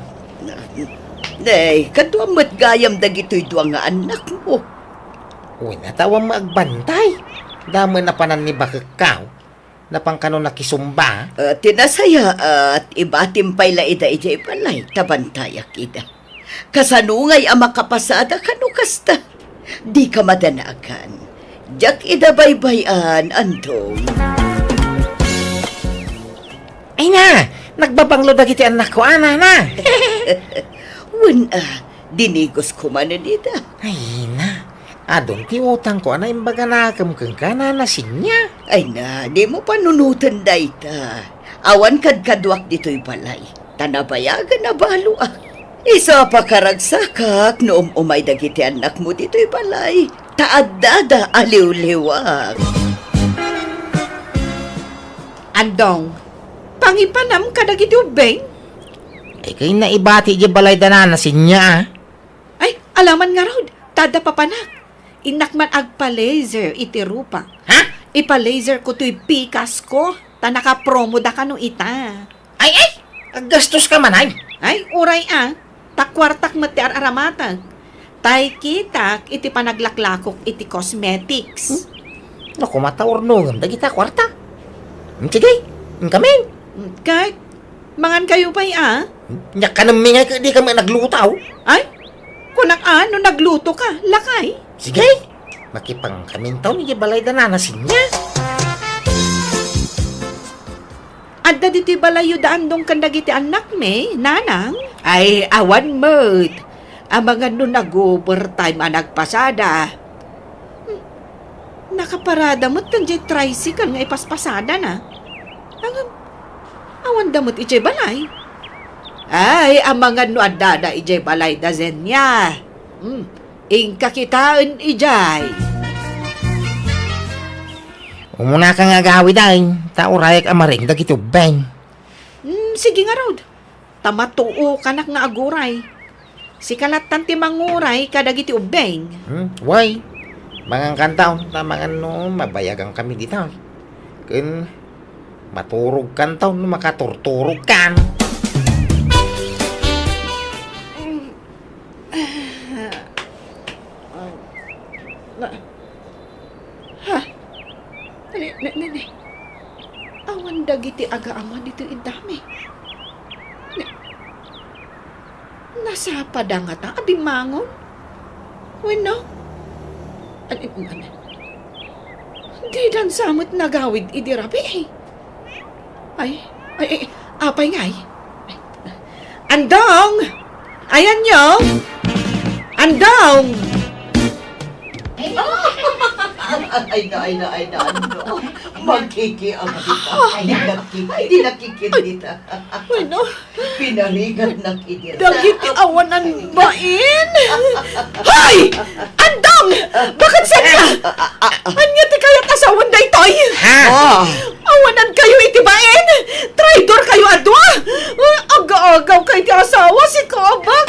Ay, kaduam met gayam dagitoy dua nga annakmo. Wen, ta awan met agbantay. Damo a panannibakekkaw. Napan kano nakisumba? Ah, ti nasayaat, ibatim pay la ida idiay balay, ta bantayak ida. Kasano ngay a makapasada kano kasta? Dika madanagan. Diak ida baybay-an, Andong. Ay na, nagbabanglo dagiti annakko, a, Nana. Wen, a, dinigosko manen ida. Ay na, adun ti utangko a naimbaganakem kenka, Nana Sinya. Ay na, dimo panunoten dayta. Awan kadkaduak ditoy balay, ta nabayagen a baloak. Isu a pakaragsakak no um-umay dagiti annakmo ditoy balay, ta addada a liwliwak. Andong, pangipanam kadagiti ubbing? Ay, kayatna ibati idiay balay da Nana Sinya, a. Ay, alaman ngarud, ta adda papanak. Innak man agpa-laser iti rupa. Ha? Ipa-laser ko toy pikasko, ta nakapromo da kano ita. Ay, ay! Aggastoska man, ay! Ay, uray a, ta kuartak met ti ar-aramatek. Tay kitak iti panaglaklakok iti cosmetics. Hmm? Naku, mataurnongem dagita kuarta. Hmm, sige, inkamin. Hmm, ket, mangankayo pay a? Nya kanemmi ngay ket dika met nagluto. Ay, kunak a, no naglutoka, lakay. Sige, makipankamin taon iti balay da Nana Sinya. Adda ditoy balayyo da Andong ken dagiti annakmi, nanang? Ay, awan met. Amangan no nag-overtime a nagpasada. Hmm. Nakaparada met ken diay tricycle nga ipaspasadana. Ngem, awanda met idiay balay. Ay, amangan no addada idiay balay da Zenia. Hmm. Inka kitaen idiay. Umunaka nga agawid, ay, ta urayak a maring dagiti ubbing. Hmm, sige ngarud. Ta matuokanak nga aguray. Sika lattan ti manguray kadagiti ubbing. Hmm, way. Mangankantaon, ta amangan no mabayagankami dita. Ken maturogkantaon no makaturturogkan. Hmm. Ah, na, ha? Ne, ne, ne, ne. Awan dagiti agaama ditoy iddami. Ne, nasapada ngata a bimmangon? Wenno? An-, an-, an-, didan sa met nagawid idi rabii. Ay, ay, ay, apay ngay? Andong! Ayanyo! Andong! Ay, na, ay, na, ay, na, ano? Magkikiam kita. Di nakiki-, di nakikit kita. Ano? Pinarigat na kidira. Dagiti awanan bain. Hoy! Andong! Bakit saan ka? Anya ti kayat asawan daytoy? Ha? Oh. Awanan kayo iti bain! Traidor kayo a dua! Aga-agaw kay ti asawa, si Kabak!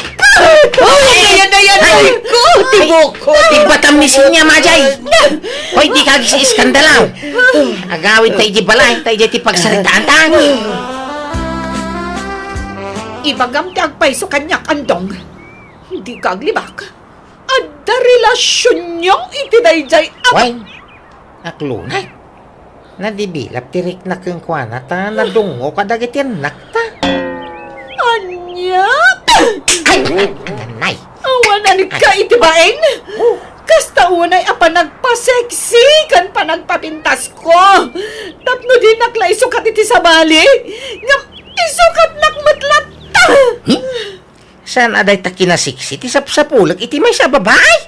Hoy! Ayan, ayan, ay ko! Tibok ko! Tigbatam ni Sinya, Majay! Hoy, di ka agis-iskandalaw! Agawid ta iti balay, ta iti pagsaritaan ta. Ibagam ti agpayso kaniak, Andong. Dika aglibak. Adda relasionyo iti daydiay a... Wen, aklunay. Nadibilap ti rikna kenkuana ta nadungngo kadagiti annakta. Ania? Ay, nanay. Awanan ka iti bain? Oh. Kasta unay a panagpaseksi ken panagpapintasko. Tapno dinak la isukat iti sabali, ngem isukatnak met latta. Hmm? Saan a dayta kinaseksi ti sapsapulek iti maysa a babai?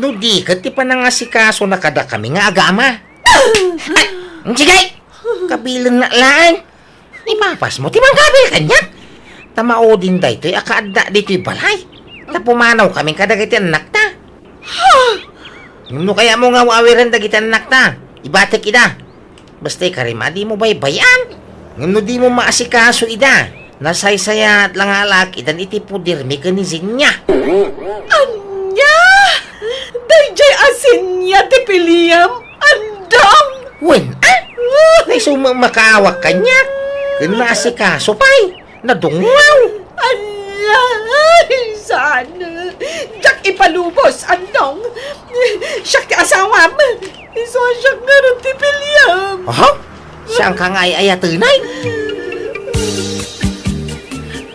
No di ket ti panangasikasona kadakami nga agama. Ay, sige! Kabilenna laeng. Ipapasmo ti mangkabil kaniak. Ta maudin daytoy a kaadda ditoy balay. Ta pumanawkamin kadagiti annakta. Ha? Ngem no kayatmo nga aw-awiren dagiti annakta, ibatek ida. Basta ikarima, dimo baybay-an. Ngem no dimo maasikaso ida, nasaysayaat la nga alaak idan iti podermi ken ni Zenia. Ania? Daydiay a Zenia ti piliem, Andong? Wen, a? Naisu met makaawak kaniak. Ken naasikaso pay. Nadungngaw. Ala, saan? Diak ipalubos, Andong. Siak ti asawam. Isu a siak ngarud ti piliem. Aha? Siak nga ay-ayatenay?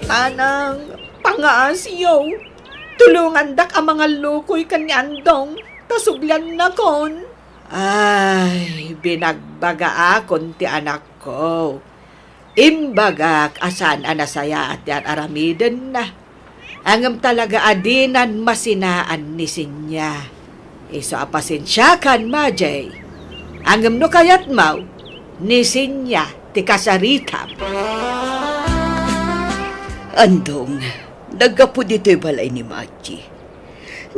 Manang, pangaasiyo. Tulongandak a mangallukoy ken ni Andong, ta subliannakon. Ay, binagbagaakon ti anakko. Imbagak a saan a nasayaat ti ar-aramidenna. Ngem talaga a dinan masinaan ni Zenia. Isu a pasensiakan, Majay. Ngem no kayatmo, ni Zenia ti kasaritam. Andong, naggapu ditoy balay ni Majay.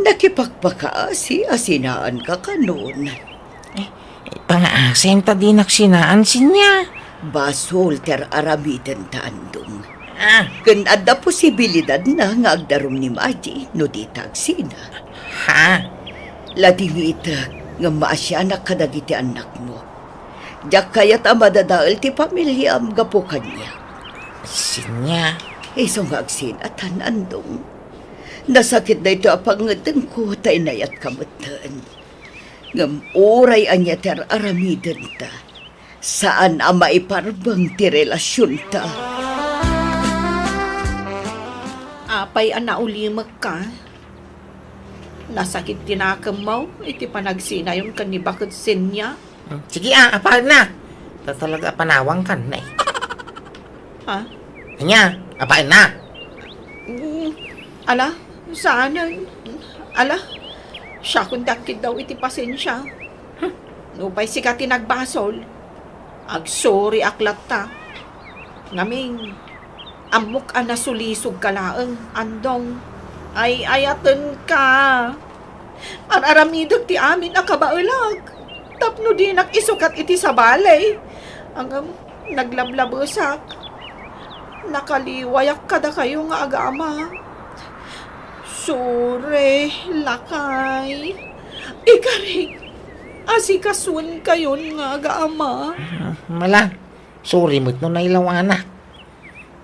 Nakipakpakaasi a sinaanka kanon. Eh, pangaasim ta dinak sinaan, Zenia. Basol ti ar-aramidenta, Andong. Ah. Ken adda posibilidadna nga agdarum ni Majay no dita agsina. Ha? Ladingitek ngem maasianak kadagiti annakmo. Diak kayat a madadael ti familiam gapu kaniak. Zenia. Isu nga agsinatan, Andong. Nasakit daytoy a pangngedengko ta inayatka metten. Ngem uray ania ti ar-aramidenta, saan a maiparbeng ti relasionta. Apay a naulimekka? Nasakit ti nakemmo iti panagsinayon ken ni Baket Zenia? Hmm, sige, a, apaenna. Ta talaga a panawangkan, eh. Ha? Ania, apaenna? Mm, ala, saanen. Ala, siakon ti agkiddaw iti pasensia. Hmm. Nupay sika ti nagbasol, agsoriak latta. Ngamin, ammok a nasulisogka laeng, Andong. Ay-ayatenka. Ar-aramidek ti amin a kabaelak tapno dinak isukat iti sabali. Ngem naglablabesak. Nakaliwayak kadakayo nga agama. Sorry, lakay. Ikarik, asikasuenkayon nga agama. Ah, mala, sorry met no nailawanak.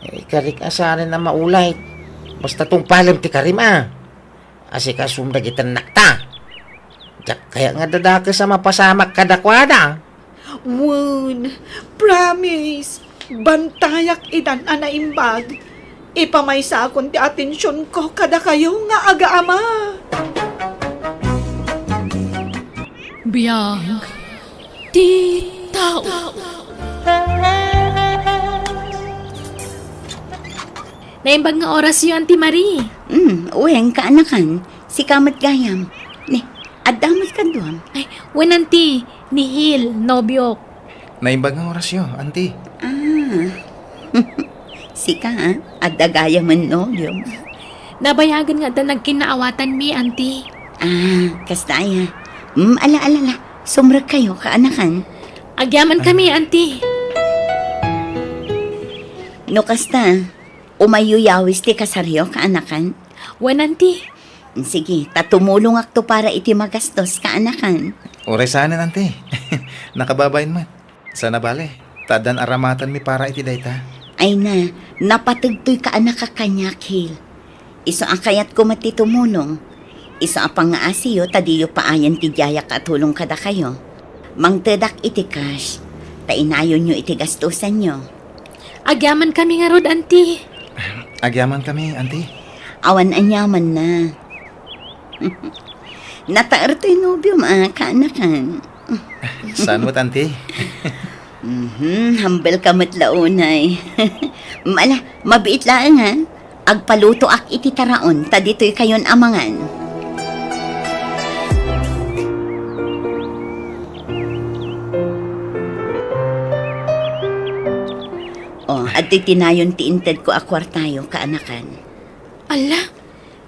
Eh, ikarik a saanen a maulay. Basta tungpalem ti karim a. Asikasum dagiti annakta. Diak kayat nga dadakes a mapasamak kadakuada. Wen, promise, bantayak idan a naimbag. Ipamaysakon ti atensionko kadakayo nga agaama. Biag ti tao. Naimbag nga orasyo, Auntie Marie. Mm, wen, kaanakan. Sika met gayam. Ni, adda met kaduam. Ay, wen, Auntie, ni Hil, nobiok. Naimbag nga orasyo, Auntie. Ah. Sika, ah? Adda gayamen nobiom. Nabayagen nga adda nagkinnaawatanmi, Auntie. Ah, kasta aya. Mm, ala, ala, ala. Sumrekkayo, kaanakan. Agyaman kami, Auntie. No kasta, umayyo yawis ti kasaryo, kaanakan? Wen, Auntie. Sige, ta tumulongakto para iti magastos, kaanakan. Uray saanen, Auntie. Nakababain met. Saan a bale, ta addan aramatanmi para iti dayta. Ay na, napategtoy kaanakak kaniak, Hil. Isu a kayatko met ti tumulong. Isu a pangaasiyo ta diyo paayen ti diayak a tulong kadakayo. Mangtedak iti cash, ta inayonyo iti gastusanyo. Agyamankami ngarud, Auntie. Agyamankami, Auntie. Awan aniamanna. Nataer toy nobiom a kaanakan. Saan met, Auntie? Mhm, humble ka met la unay. Ala, mabiit laeng, ha? Agpalutoak iti taraon, ta ditoy kayon a mangan. Oh, at Ti tinayon ti intedko a kuartayo, kaanakan. Alla,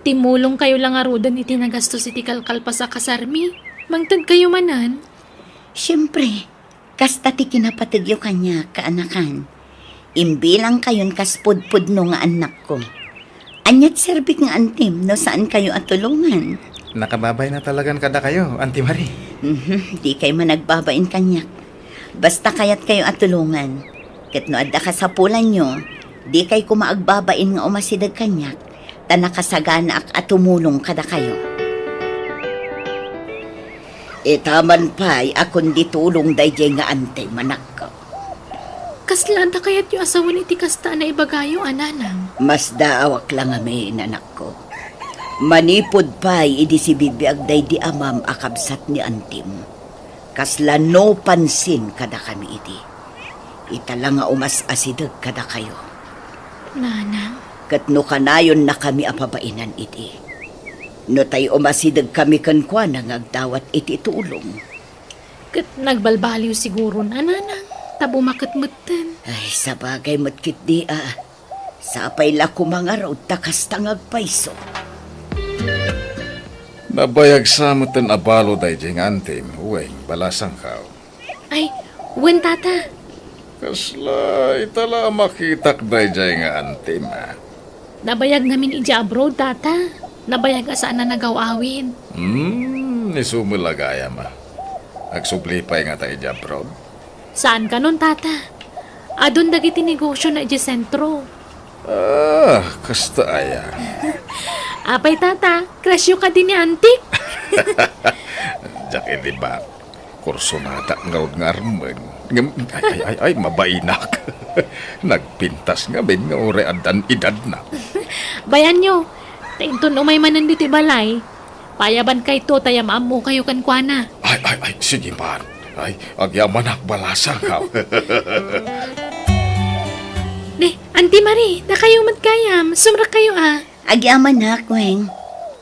timmulongkayo la ngaruden iti nagastos iti kalkalpas a kasarmi. Mangtedkayo manen? Siempre, kasta ti kinapategyo kaniak, kaanakan. Imbilangkayon kas pudpudno nga annakko. Ania ti serbik nga antim no saankayo a tulongan? Nakababain a talagan kadakayo, Auntie Marie. Mhm, dikay managbabain kaniak. Basta kayatkayo a tulongan. Ket no adda kasapulanyo, dikay koma agbabain nga umasideg kaniak, ta nakasaganaak a tumulong kadakayo. Ita man pay a kundi tulong daydiay nga antim, anakko. Kasla adda kayatyo a sawen iti kasta a naibagayo, a nanang? Masdaawak la ngamin, anakko. Manipud pay idi sibibiag daydi amam a kabsat ni antim, kasla no pansin kadakami idi. Ita la nga umas-asideg kadakayo. Nanang? Ket no kanayonnakami a pabainan idi, no tay umasidegkami kenkuana nga agdawat iti tulong. Ket nagbalbaliw siguron a, nanang, ta bumaket metten. Ay, sabagay met ketdi a. Sapay la koma ngarud ta kasta nga agpayso. Nabayag sa metten a balo daydiay nga antim, Weng, balasangko. Ay, wen, tata. Kasla ita la a makitak daydiay nga antim, a? Nabayag ngamin idiay abroad, tata. Nabayag a saan a nagaw-awid. Hmm, isu met la gayam, a. Agsubli pay ngata idiay abroad? Saan kanon, tata. Adun dagiti negosiona idiay sentro. Ah, kasta aya. Apay, tata, crushyo kadi ni antik? Diak idi ba, kursonadak ngarud nga armen. Ngem, ay, ay, ay, ay, mabainak. Nagpintas ngamin nga uray addan edadna. Bayanyo, ta inton umay manen ditoy balay, payabankayto ta yam-ammokayo kenkuana. Ay, ay, ay, sige man. Ay, agyamanak, balasangko. Ne, Auntie Marie, dakayo met gayam, sumrekkayo a. Agyamanak, Weng.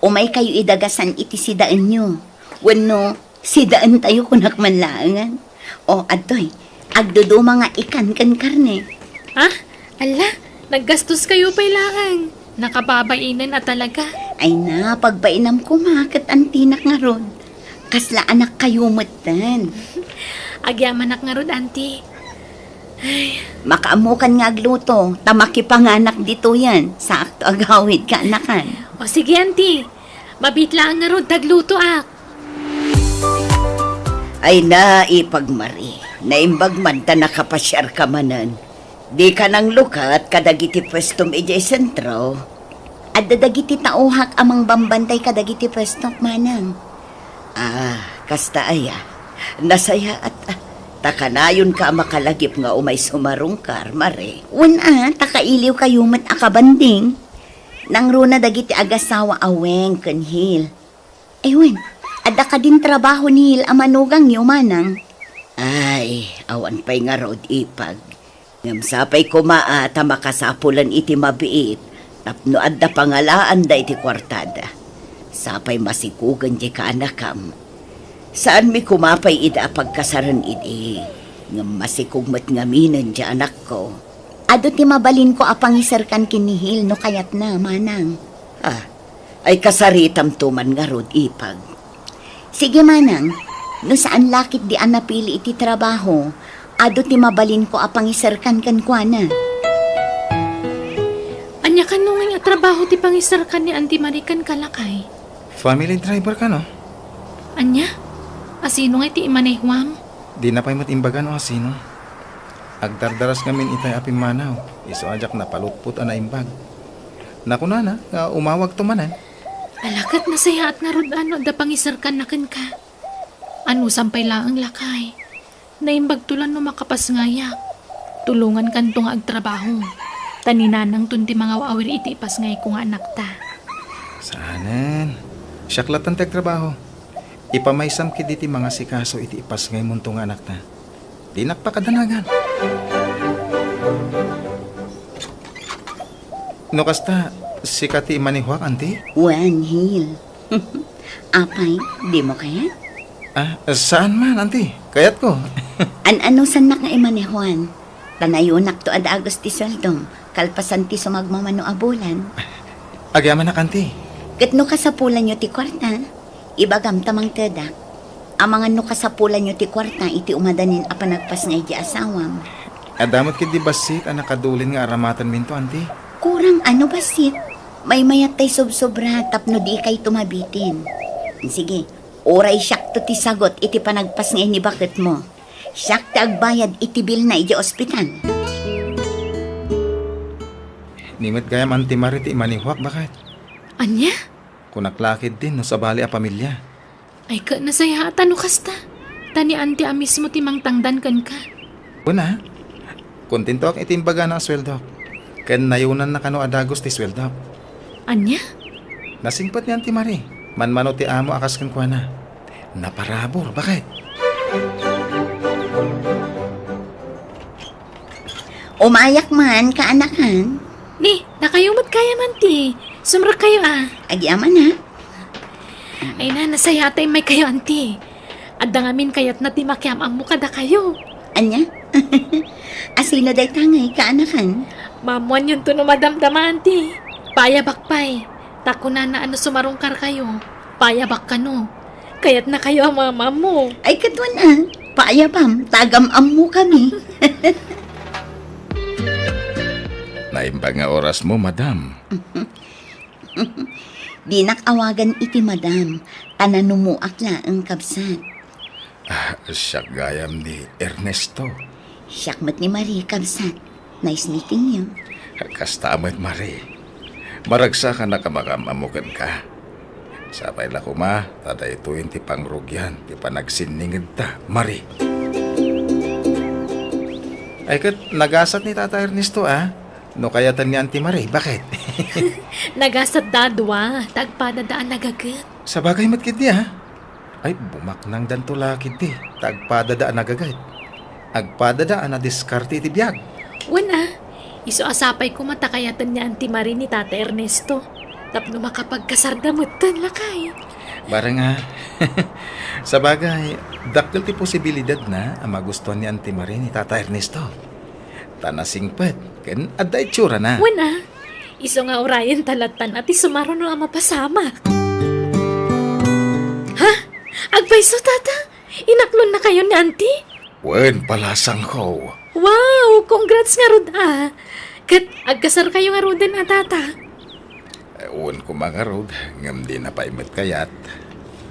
Umaykayo idagasan iti sidaenyo. Wenno, sidaentayo kunak man laengen. O, adtoy, agduduma nga ikan ken karne. Ha? Alla, naggastoskayo pay laeng. Nakababainen a talaga. Ay na, pagbainam koma ket antinak ngarud. Kasla anakkayo metten. Agyamanak ngarud, anti. Ay. Makaammokan nga agluto, ta makipanganak ditoyen. Saakto agawid, kaanakan. O sige, anti. Mabiit laeng ngarud ta aglutoak. Ay na, Ipag Marie, naimbag man ta nakapasiarka manen. Dika nanglukat kadagiti puestom idiay sentro. Adda dagiti tauhak a mangbambantay kadagiti puestok, manang. Ah, kasta aya. Nasayaat, a. Ta kanayonka a makalagip nga umay sumarungkar, Marie. Wen a, ta kailiwkayo met a kabanding. Nangruna dagiti agasawa a Weng ken Hil. Ay wen, adda kadin trabaho ni Hil a manugangyo, manang? Ay, awan pay ngarud, Ipag. Ngem sapay koma a ta makasapulan iti mabiit tapno adda pangalaanda iti kuartada. Sapay masikugen diay kaanakam. Saanmi koma pay ida a pagkasaren idi, ngem masikog met ngaminen diay anakko. Adu ti mabalinko a pangiserkan ken ni Hil no kayatna, manang. Ah, ay kasaritamto man ngarud, Ipag. Sige, manang, no saan la ketdi a napili iti trabaho, adu ti mabalinko a pangiserkan kenkuana. Ania kano ngay a trabaho ti pangiserkan ni Auntie Marie kenka, lakay? Family driver kano? Ania? Asino ngay ti imanehuam? Dina pay met imbaga no asino. Agdardaras ngamin itay a pimmanaw, isu a diak napalutpot a naimbag. Nakunana nga umawagto manen. Ala, ket nasayaat ngarud a no adda pangiserkanna kenka. Anusam pay laeng, lakay. Naimbagto la no makapasngayak. Tulongankanto nga agtrabaho. Ta ni nanangton ti mangaw-awir iti ipasngayko nga anakta. Saanen. Siak lattan ti agtrabaho. Ipamaysam ketdi ti mangasikaso iti ipasngaymonto nga anakta. Dinak pakadanagan. No kasta, sika ti imanehuak, anti? Wen, Hil. Apay, dimo kayat? Ah, saan man, anti. Kayatko. An-anusannak nga imanehuan? Ta nayonakto a dagus ti sueldom, kalpasan ti sumagmamano a bulan. Agyamanak, anti. Ket no kasapulanyo ti kuarta, ibagam ta mangtedak. Amangan no kasapulanyo ti kuarta iti umadanin a panagpasngay di asawam. Adda met ketdi bassit a nakadulin nga aramatenminto, anti. Kurang a no bassit, maymayat tay sobsobra tapno dikayto mabitin. Sige, uray siakto ti sagut iti panagpasngay ni baketmo. Siak ti agbayad iti bilna idiay ospital. Ni met gayam, Anti Marie, ti imanihuak, baket. Ania? Kunak la ketdin no sabali a pamilia. Ay, ket nasayaat a no kasta. Ta ni Anti a mismo ti mangtangdan kenka. Kuna, kontentoak iti imbagana a sueldok. Ken nayonanna kano a dagus ti sueldok. Ania? Nasingpet ni Anti Marie. Manmano ti amo a kas kenkuana. Naparabur, baket. Umayak man, kaanakan. Ni, dakayo met gayam, anti. Sumrekkayo, a. Agyamanak. Ay na, nasayaat a immaykayo, anti. Adda ngamin kayatna ti makiam-ammo kadakayo. Ania? Asino dayta ngay, kaanakan? Maammoanyonto no madamdama, anti. Paayabak pay. Ta kunana a no sumarungkarkayo, paayabak kano. Kayatnakayo a maam-ammo. Ay, ket wen a, paayabam, ta agam-ammokami. Naimbag nga orasmo, madam. Dinak awagan iti madam, ta nanumoak laeng, kabsat. Ah, siak gayam ni Ernesto. Siak met ni Marie, kabsat. Nice meeting you. Kasta met, Marie. Maragsakanak a makiam-ammo kenka. Sapay la koma, ta daytoyen ti pangrugian ti panagsinningedta, Marie. Ay, ket nagasat ni Tata Ernesto, a. No kayaten ni Anti Marie, baket? Nagasat da a dua, ta agpadada a nagaget. Sabagay met ketdi, a. Ay, bumaknangdanto la ketdi, ta agpadada a nagaget. Agpadada a nadiskarte iti biag. Wen a, isu a sapay koma ta kayaten ni Anti Marie ni Tata Ernesto. Tapno makapagkasarda metten, lakay. Bareng a. Sabagay, dakkel ti posibilidadna a magustuan ni Anti Marie ni Tata Ernesto. Ta nasingpet, ken adda itsurana. Wen a, isu nga urayenta lattan a ti sumaruno a mapasamak. Ha? Agpayso, tata? Inaklonnakayo ni Anti? Wen, palasangko. Wow! Congrats ngarud a. Ket agkasarkayo ngaruden a, tata? Eh, wen koma ngarud, ngem dina pay met kayat.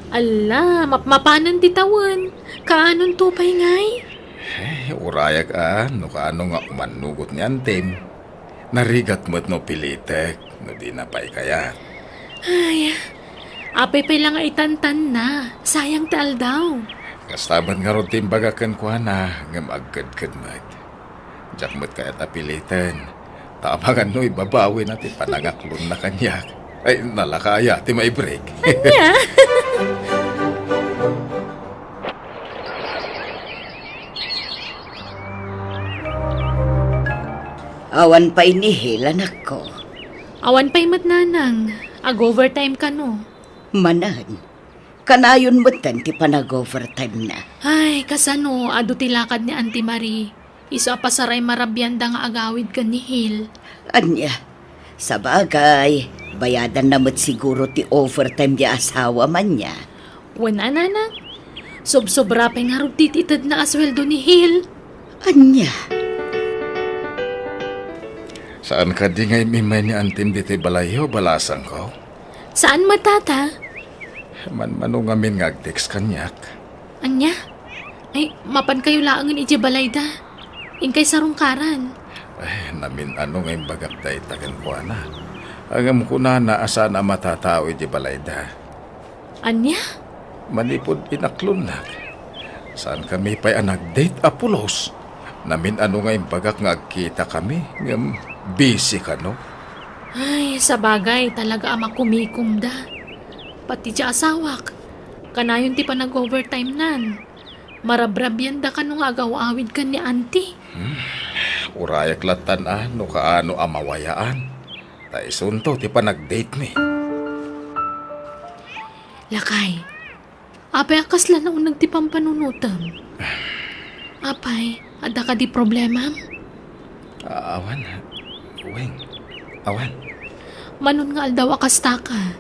Alla, mapmapanen ti tawen. Kaanonto pay ngay? Eh, urayak a, no kaano nga umannugot ni Antim. Narigat met no pilitek, no dina pay kayat. Ay, apay pay la nga itantanna, sayang ti aldaw. Kasta met ngarud ti imbagak kenkuana, ngem agkedked met. Diak met kayat a piliten, ta amangan no ibabawina ti panangaklonna kaniak. Ay, nalaka aya ti maibreak. Ania? Awan pay ni Hil, anakko. Awan pay met, nanang. Ag-overtime kano? Manen. Kanayon metten ti panag-overtime na. Ay, kasano, adu ti lakad ni Auntie Marie. Isu a pasaray marabianda nga agawid ken ni Hil. Ania? Sabagay, bayadanna met siguro ti overtime ti asawam, ania? Wen a, nanang. Sobsobra pay ngarud ti itedna a sueldo ni Hil. Ania? Saan kadi nga im-immay ni Antim ditoy balayyo, balasangko? Saan met, Tata? Manmano ngamin nga ag-text kaniak. Ania? Ay, mapankayo laengen idiay balayda. Inkay sarungkaran. Ay, namin-ano nga imbagak dayta kenkuana. Ngem kunana a saan a matatao idiay balayda. Ania? Manipud inaklonnak. Saankami pay a nag-date a pulos. Namin-ano nga imbagak nga agkitakami, ngem busy kano. Ay, sabagay, talaga a makumikomda. Pati ti asawak. Kanayon ti panag-overtime nan. Marabrabianda kano nga agaw-awid ken ni Auntie. Hmm. Urayak lattan a no kaano a mawayaan. Ta isunto ti panag-date mi. Lakay, apay a kasla nauneg ti pampanunotem? Apay, adda kadi problemam? Awan, Weng. Awan. Manon nga aldaw a kastaka.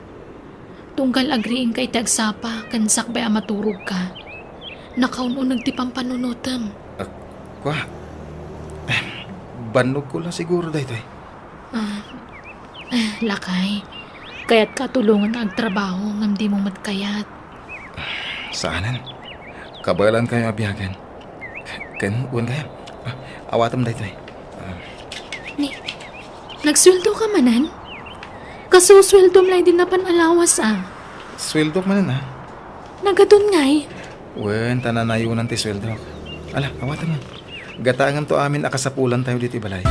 Tunggal agriingka iti agsapa ken sakbay a maturogka, nakaun-uneg ti pampanunotem. Ah, kua. Bannogko la siguro daytoy. Ah, eh, lakay. Kayatka a tulongan nga agtrabaho ngem dimo met kayat. Saanen. Kabaelankayo a biagen. Ken, wen gayam. Ah, awatem daytoy. Ah. Ni, nagsueldoka manen? Kasu sueldom la idi napan a lawas, ah. Sueldok manen, ah. Nagadun ngay? Wen, ta nanayonan ti sueldok. Ala, awatem man. Gatanganto amin a kasapulantayo ditoy balay.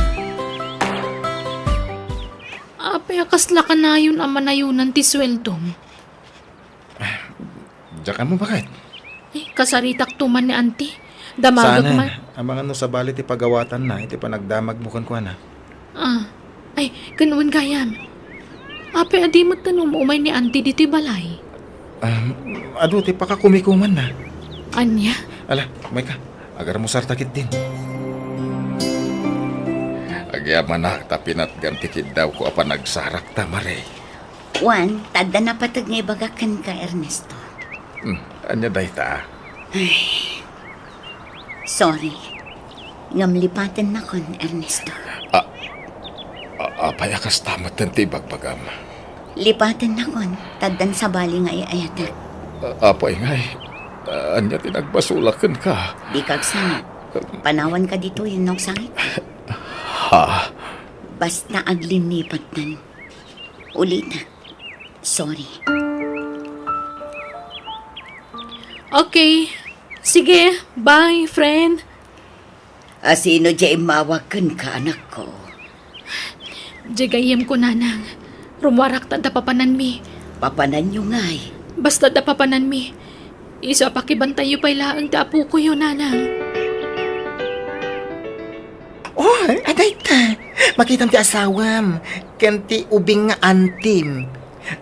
Apay a kasla kanayon a manayonan ti sueldom? Diak ammo baket. Eh, kasaritakto man ni Auntie. Damagek man. Amangan no sabali ti pagawatanna iti panagdamagmo kenkuana. Ah. Ay, ken wen gayam. Apay a di met ten um-umay ni Auntie ditoy balay? Um, adu ti pakakumikumanna. Ania? Ala, mayka. Agarmusarta ketdin. Agyamanak ta pinatgam ti kiddawko a panagsarakta, Mare. Wen, ta adda napateg nga ibagak kenka, Ernesto. Hmm, ania dayta? Ay, sorry. Ngem lipatennakon, Ernesto. A-, a-, apay a kasta metten ti ibagbagam? Lipatennakon, ta addan sabali nga ay-ayatek. A-, apay ngay? Ania ti nagbasolak kenka? Dika agsangit. Panawanka ditoy wenno agsangit? Ha? Basta aglinnipattan. Ulitek. Sorry. Okay. Sige, bye, friend. A, sino diay immawag kenka, anakko? Diay gayyemko, nanang. Rummuarak ta adda papananmi. Papananyo ngay? Basta adda papananmi. Isu a pakibantayyo pay laeng ti apokoyo, nanang. Oh, adayta. Makitam ti asawam ken ti ubing nga antim.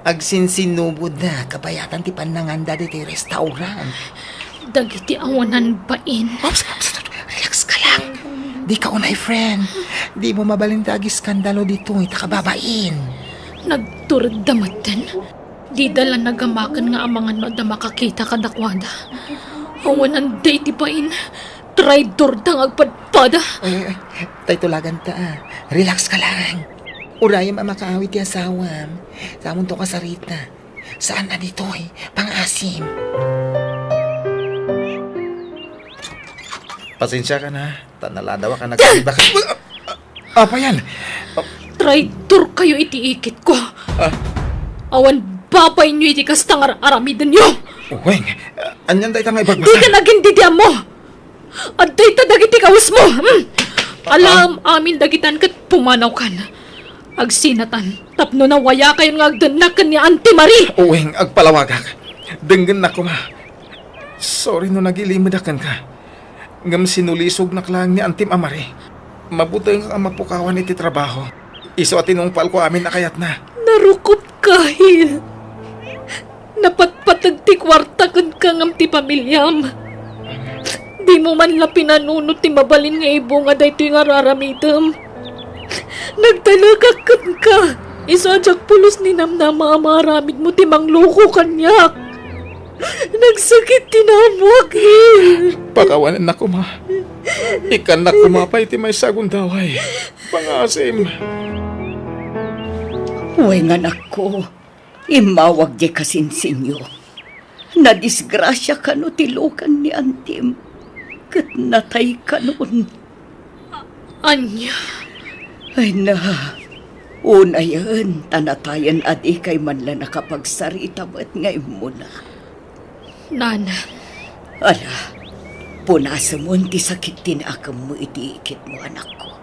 Agsinsinuboda kabayatan ti pannanganda ditoy restaurant. Dagiti awanan bain. Ops, ops, ops, relax ka lang. Dika unay, friend. Dimo mabalin ti agiskandalo ditoy ta kababain. Nagturedda metten. Dida la nagamaken nga amangan no adda makakita kadakuada. Awanan daydi bain. Traidorda nga agpadpada. Ay, ay, ay. Tay tulaganta, ah. Relax ka lang. Urayem a makaawid ti asawam. Samonto kasarita. Saan a ditoy? Pangaasim. Pasensiakan, ha. Ta naladaw a ka nagsalita. Apay yan? Traidorkayo iti ikitko. Ah. Awan babainyo iti kasta nga ar-aramidenyo. Weng, anian dayta nga ibagbasa? Dika nagin didiammo. Adda ita dagiti kawesmo. Hmm. Alam amin dagitan ket pumanawkan. Agsinatan tapno nawayakayon nga agdennak ken ni Auntie Marie. Weng, agpalawagak. Denggennak koma. Sorry no nagilimedak kenka. Ngem sinulisognak laeng ni Antim a Marie. Mabutengak a mapukawan iti trabaho. Isu a tinungpalko amin a kayatna. Narukopka, Hil. Napatpateg ti kuarta kenka ngem ti pamiliam. Dimo man la pinanunot ti mabalin nga ibunga daytoy nga ar-aramidem. Nagtalekak kenka. Isu a diak pulos ni namnama a maaramidmo ti mangloko kaniak. Nagsakit ti namuak, Hil. Pakawanennak koma. Ikkannak koma pay ti maysa a gundaway. Pangaasim. Wen, anakko, immawag diay kasinsinyo. Nadisgrasia kano ti lukan ni Antim, ket natay kanon. Ania? Ay na, unayen ta natayen a dikay man la nakapagsarita met nga immuna. Nanang. Ala, punasemon ti sakit ti naakemmo iti ikitmo, anakko.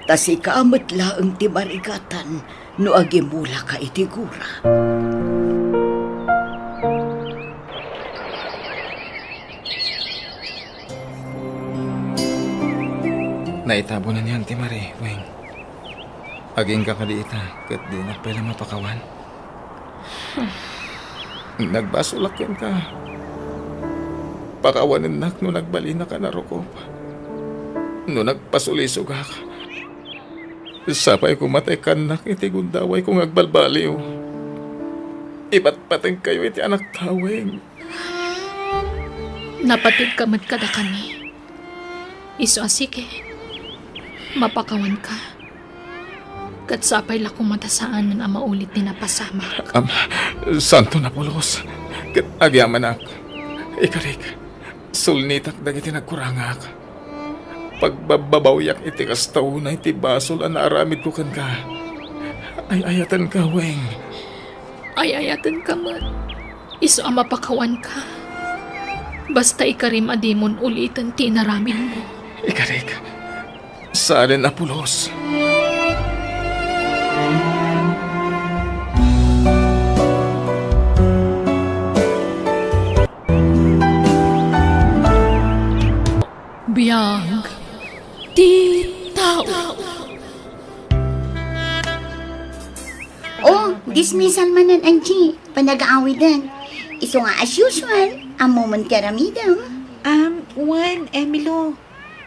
Ta sika met laeng ti marigatan no agimulaka iti gura. Naitabonan ni Anti Marie, Weng. Agingga kadi ita, ket dinak pay la mapakawan. Nagbasolak kenka. Pakawanennak no nagbalinaka a narukop. No nagpasulisogak, Sapay koma ta ikkannak iti gundawayko nga agbalbaliw. Ipatpatengkayo iti anakta, Weng. Napateg ka met kadakami. Isu a sige, mapakawanka. Ket sapay la koma ta saanen a maulit ti napasamak. Am, saanton a pulos. Ket agyamanak. Ikarik, sulnitak dagiti nagkurangak. Pagbabbabawiak iti kasta unay ti basol a naaramidko kenka. Ay-ayatenka, Weng. Ay-ayatenka met. Isu a mapakawanka. Basta ikarim a dimon uliten ti inaramidmo. Ikarik, saanen a pulos. Biag ti tao. Oh, dismissal manen, Angie. Panag-aawiden. Isu nga as usual, ammoman ti aramidem. Um, wen, Emilo.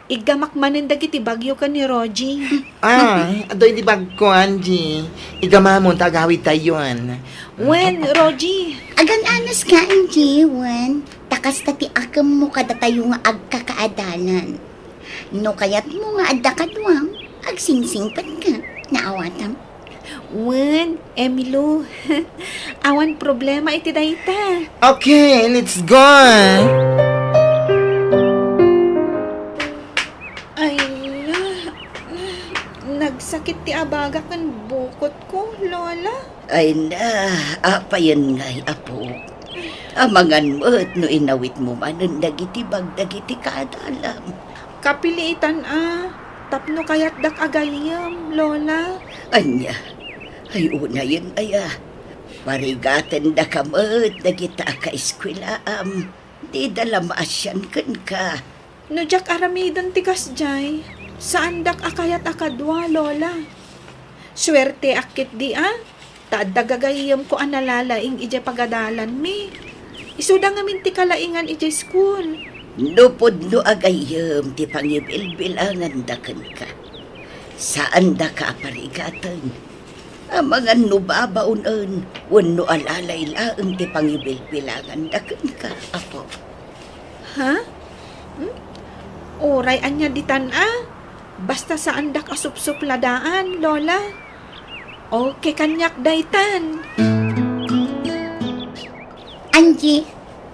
Iggamak manen dagiti bagyo ken ni Rogie. Ah, adu idi bagko, Angie. Iggamamon ta agawidtayon. Wen, Rogie. Agan-anas ka, Angie, wen. Ta kasta ti akemmo kadatayo nga agkakaadalan. No kayatmo nga adda kaduam, agsingsingpet ka. Naawatam. Wen, Emilo. Awan problema iti dayta. Okay, let's go. Ay, la, nagsakit ti abaga ken bukotko, Lola. Ay na, apayen ngay, apo. Amangan met no inawitmo manen dagiti bag dagiti kaadalam. Kapilitan a, tapno kayatdak a gayyem, Lola. Ania? Ay, unayen aya. Parigatendaka met dagita a kaeskuelaam. Dida la maasian kenka. No diak aramiden ti kasdiay, saandak a kayat a kadua, Lola. Suerteak ketdi a, ta adda gagayyemko a nalalaing idiay pagadalanmi. Isuda ngamin ti kalaingan idiay school. No pudno a gayyem ti pangibilbilanganda kenka, saandaka a parigaten. Amangan no babaonen wenno alalay laeng ti pangibilbilanganda kenka, apo. Ha? Hmm? Uray ania ditan a? Basta saandak a supsupladaan, Lola. Okay kaniak daytan. Angie,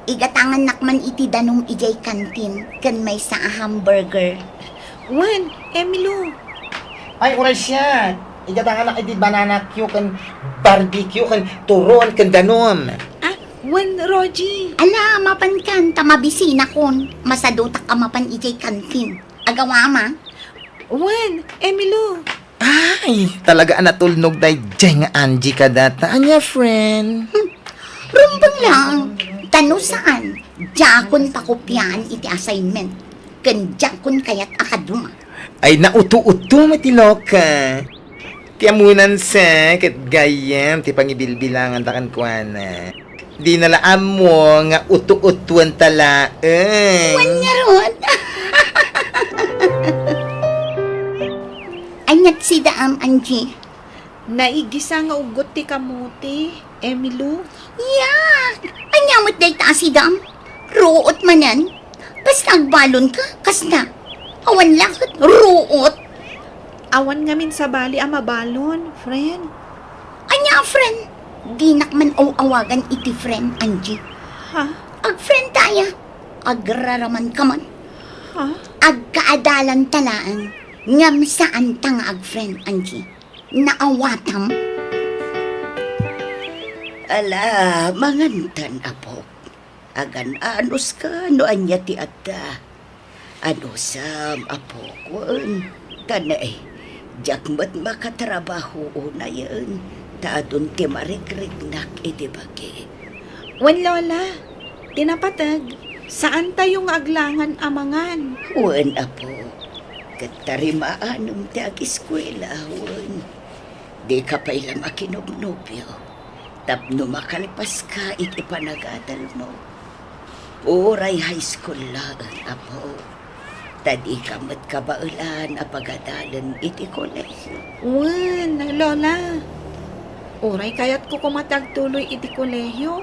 igatangannak man iti danum idiay kantin ken maysa a hamburger. Wen, Emilo. Ay, uray siak. Igatanganak iti banana cue ken barbecue ken turon ken danum. Ah, wen, Rogie. Ala, mapankan ta mabisinakon. Masadutak a mapan idiay kantin. Agawama? Wen, Emilo. Ay, talaga a natulnog daydiay nga Angie kadata. Ania, friend? Hmm, rumbeng lang. Ta no saan, diakon pakopiaan iti assignment. Ken diakon kayat a kadua. Ay, nauto-uto met ti Loka. Ti ammonan sa, ket gayyem ti pangibilbilanganta kenkuana. Dina la ammo nga uto-utuenta laeng. Wen ngarud. Aniat sidaam, Angie? Naigisa nga uggot ti kamote, Emilo. Yak! Ania met dayta a sidaam? Ruot manen? Basta agbalonka, kasta. Awan la ket ruot. Awan ngamin sabali a mabalon, friend. Ania a friend? Dinak man aw-awagan iti friend, Angie. Ha? Agfriend ta aya. Agraramanka man. Ha? Agkaadalanta laeng. Ngem saanta nga agfriend, Angie. Naawatam? Ala, mangantan, apo. Agan-anuska no ania ti adda. Anusam, apok, wen. Ta nay, diak met makatrabaho unayen, ta adun ti marikriknak iti bagi. Wen, Lola, ti napateg, saantayo nga aglangan a mangan. Wen, apo, ket tarimaanem ti agiskuela, wen. Dika pay la makinobnobio. Tapno makalpaska iti panagadalmo. Uray high school laeng, apo. Ta dika met kabaelan a pagadalen iti kolehio. Wen, Lola. Uray kayatko koma ti agtuloy iti kolehio.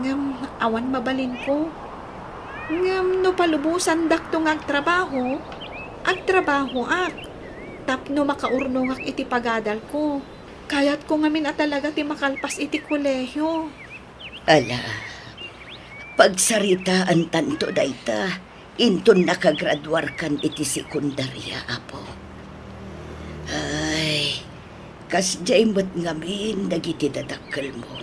Ngem awan mabalinko. Ngem no palubosandakto nga agtrabaho, agtrabahoak tapno makaurnongak iti pagadalko. Kayatko ngamin a talaga ti makalpas iti kolehio. Ala, pagsaritaantanto dayta inton nakagraduarkan iti sekundaria, Apo. Ay, kasdiay met ngamin dagiti dadakkelmo.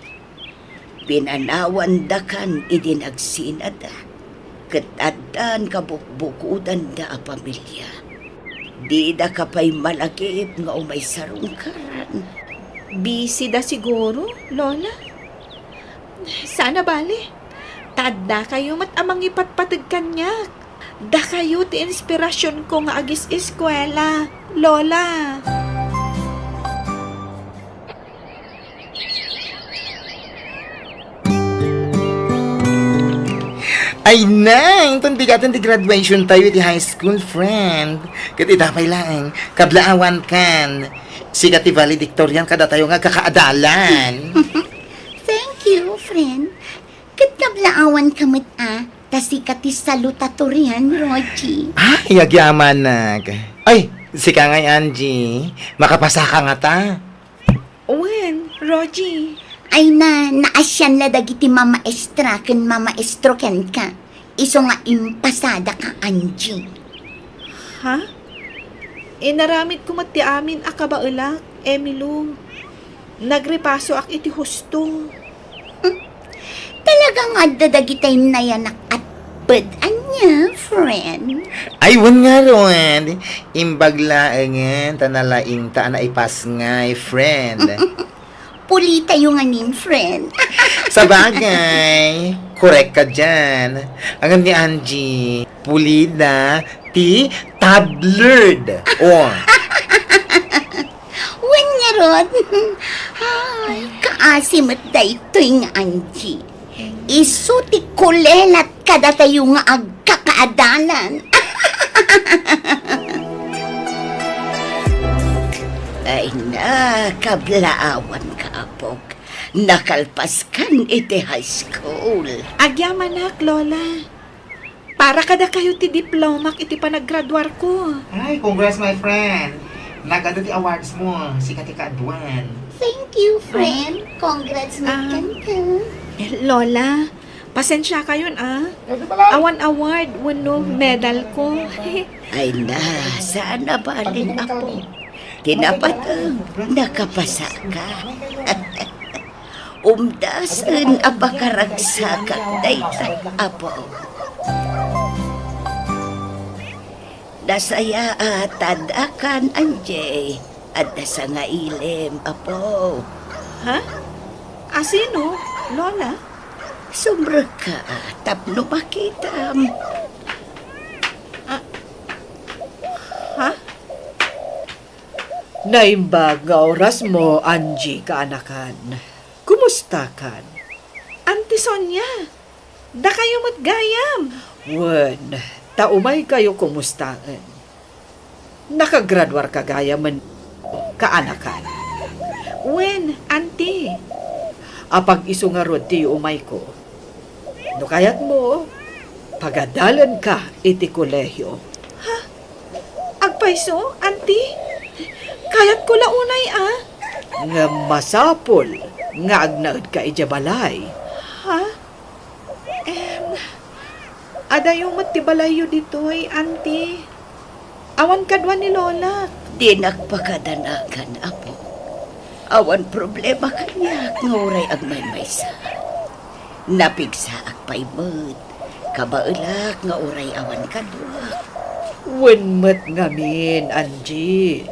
Pinanawandakan idi nagsinada, ket addan kabukbukudanda a pamilia. Didaka pay malagip nga umay sarungkaran. Busy da siguro, Lola? Saan a bale, ta addakayo met a mangipatpateg kaniak. Dakayo ti inspirasionko nga agis-eskuela, Lola. Ay na, inton bigaten ti graduation tayo iti high school, friend. Ket ita pay laeng, kablaawankan. Sika ti valedictorian kadatayo nga agkakaadalan. Thank you, friend. Ket kablaawanka met a, ta sika ti salutatorian, Rogie. Ay, agyamanak. Ay, sika ngay, Angie. Makapasaka ngata. Wen, Rogie. Ay na, naasian la dagiti mamaestra ken mamaestro kenka. Isu nga impasadaka, Angie. Ha? Inaramidko met ti amin a kabaelak, Emilou. Nagrepasoak iti husto. Hmm. Talaga nga adda dagiti nayanak a ped ania, friend? Ay, wen ngarud. Imbag laengen ta nalaingta a naipasngay, friend. Pulitayo ngamin, friend. Sabagay, korek ka dian. Ngem ni Angie, pulida ti toddler. Oh. Wen ngarud. Ay, kaasi met daytoy nga Angie. Isu ti kulelat kadatayo nga agkakaadalan. Ay na, kablaawanka, apok. Nakalpaskan iti high school. Agyamanak, Lola. Para kadakayo ti diplomak iti panaggraduarko. Ay, congrats, my friend. Nagadu ti awards mo. Sika ti kaaduan. Thank you, friend. Congrats met kenka. Lola, pasensiakayon, a. Awan award wenno medal ko. Ay na, saan a bale, apo. Ti napateg, nakapasaka. Umdasen a pakaragsakak dayta, apo. Nasayaat ta addakan, Angie. Adda sangailem, apo. Ha? Asino, Lola? Sumrekka tapno makitam. Ah. Ha? Naimbag nga orasmo, Angie, kaanakan. Kumustakan? Auntie Sonia, dakayo met gayam. Wen, ta umaykayo kumustaen. Nakagraduarka gayam, kaanakan. Wen, Auntie. Apag-isu ngarud ti umayko. No kayatmo, pagadalenka iti kolehio. Ha? Agpayso, Auntie? Kayatko la unay, a. Ngem masapul nga agnaedka idiay balay. Ha? Em, adayo met ti balayyo ditoy, Auntie. Awan kadua ni Lola. Dinak pakadanagan, apo. Awan problema kaniak nga uray agmaymaysa. Napigsaak pay met. Kabaelak nga uray awan kaduak. Wen met ngamin, Angie.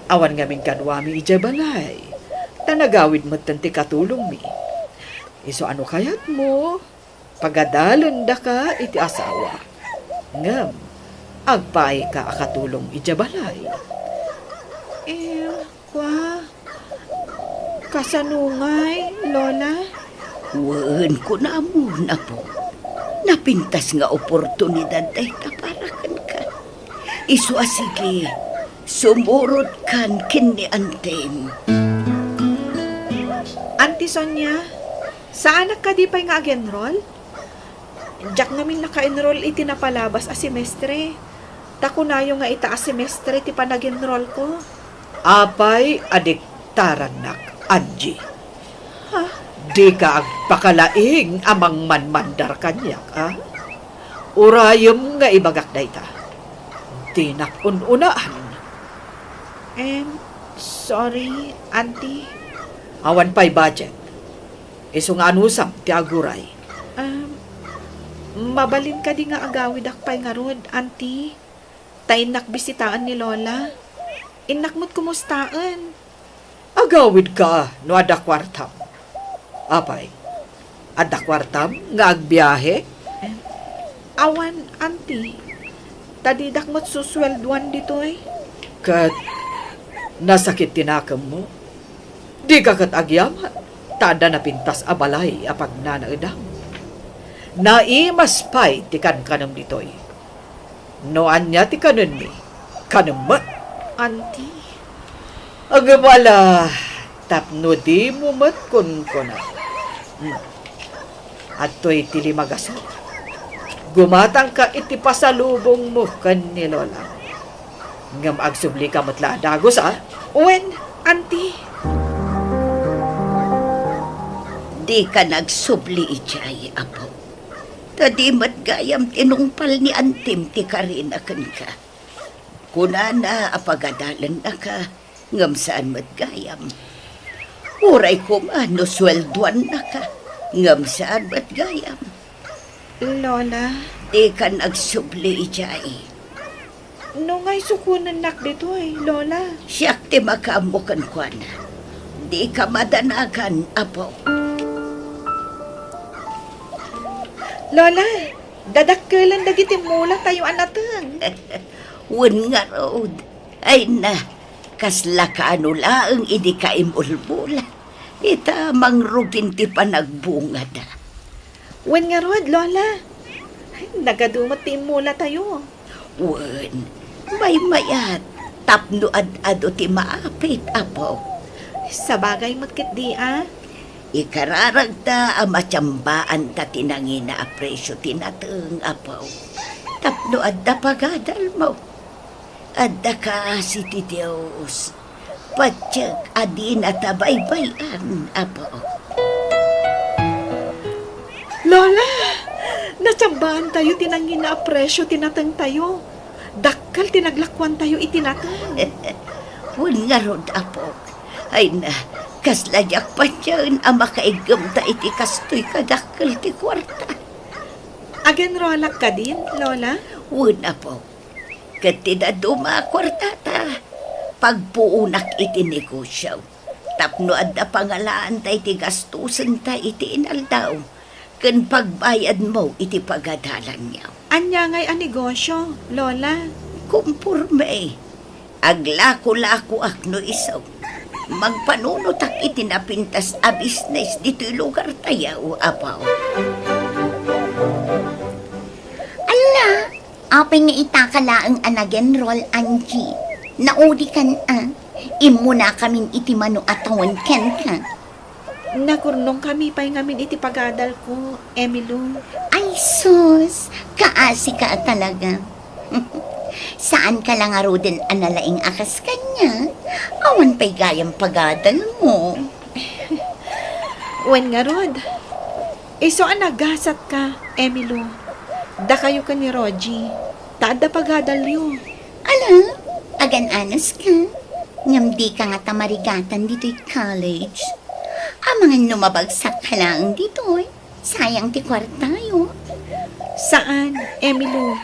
Awan ngamin kaduami idiay balay. Ta nagawid metten ti katulongmi. Isu a no kayatmo, pagadalendaka iti asawa. Ngem, agpaayka a katulong idiay balay. Eh, kua, kasano ngay, Lola? Wen, kunamon, apo. Napintas nga oportunidad dayta para ken Isu a sige, sumurotkan ken ni antim. Auntie Sonia, saanak kadi pay nga ag-enroll? Diak ngamin naka-enroll iti napalabas a semestre. Ta kunayo nga ita a semestre ti panag-enrollko. Apay a diktarannak, Angie? Ha? Dika agpakalaing a mangmanmandar kaniak, a? Urayem nga ibagak dayta. Dinak un-unaan. Em, sorry, Auntie. Awan pay budget. Isu nga anusam ti aguray. Em, mabalin kadi nga agawidak pay ngarud, Auntie? Ta innak bisitaen ni Lola. Innak met kumustaen. Agawidka no adda kuartam. Apay, adda kuartam nga agbiahe? Awan, Auntie. Ta didak met susueldoan ditoy. Ket nasakit ti nakemmo. Dika ket agyaman, ta adda napintas a balay a pagnanaedam. Naimas pay ti kankanem ditoy. No ania ti kanenmi, kanem met. Auntie. Agabala, tapno dimo met kunkuna. Hmm. Adtoy ti lima gasol. Gumatangka iti pasalubongmo ken ni Lola. Ngem agsublika met la a dagus, a? Wen, Auntie. Dika agsubli idiay, Apo. Ta di met gayam tinungpal ni antim ti karina kenka. Kunana a pagadalennaka, ngem saan met gayam. Uray koma no sueldoannaka, ngem saan met gayam. Lola. Dikan agsubli idiay. No ngay sukonennak ditoy, Lola? Siak ti makaammo kenkuana. Dika madanagan, Apo. Lola, dadakkelen dagiti mula tayo a nateng. Wen ngarud, ay na, kasla kaano laeng idi kaimulmula. Ita mangrugin ti panagbungada. Wen ngarud, Lola, nagadu met ti immula tayo. Wen, maymayat, tapno ad-adu ti maapit, Apo. Sabagay met ketdi a. Ikararagta a matiambaanta ti nangina a presio ti nateng, Apo. Tapno adda pagadalmo. Adda kaasi ti Dios. Patiek a dinata baybay-an, Apo. Lola, natiambaantayo ti nangina a presio ti natengtayo. Dakkel ti naglakuantayo iti nateng. Wen ngarud, Apok. Ay na, kasla diak patien a makaiggemta iti kastoy kadakkel ti kuarta. Agenrolak kadin, Lola? Wen, Apok. Ket ti dadduma a kuartata, pagpuonak iti negosio, tapno adda pangalaanta iti gastosenta iti inaldaw, ken pagbayadmo iti pagadalanyo. Ania ngay a negosio, Lola? Kumporme. Aglako-lakoak no isu. Magpanunotak iti napintas a bisnes ditoy lugartayo, Apo. Alla, apay nga itaka laeng a nag-enroll, Angie? Naudikan a. Immunakamin iti mano a tawen kenka. Nagurnongkami pay ngamin iti pagadalko, Emilou. Ay sus, kaasika a talaga. Saanka la ngaruden a nalaing a kas kaniak? Awan pay gayam pagadalmo. Wen ngarud, isu a nagasatka, Emilou. Dakayo ken ni Rogie, ta adda pagadalyo. Ala, agan-anas ka. Ngem dika ngata marigatan ditoy college. Amangan no mabagsak ka laeng ditoy, sayang ti kuartayo. Saan, Emilou.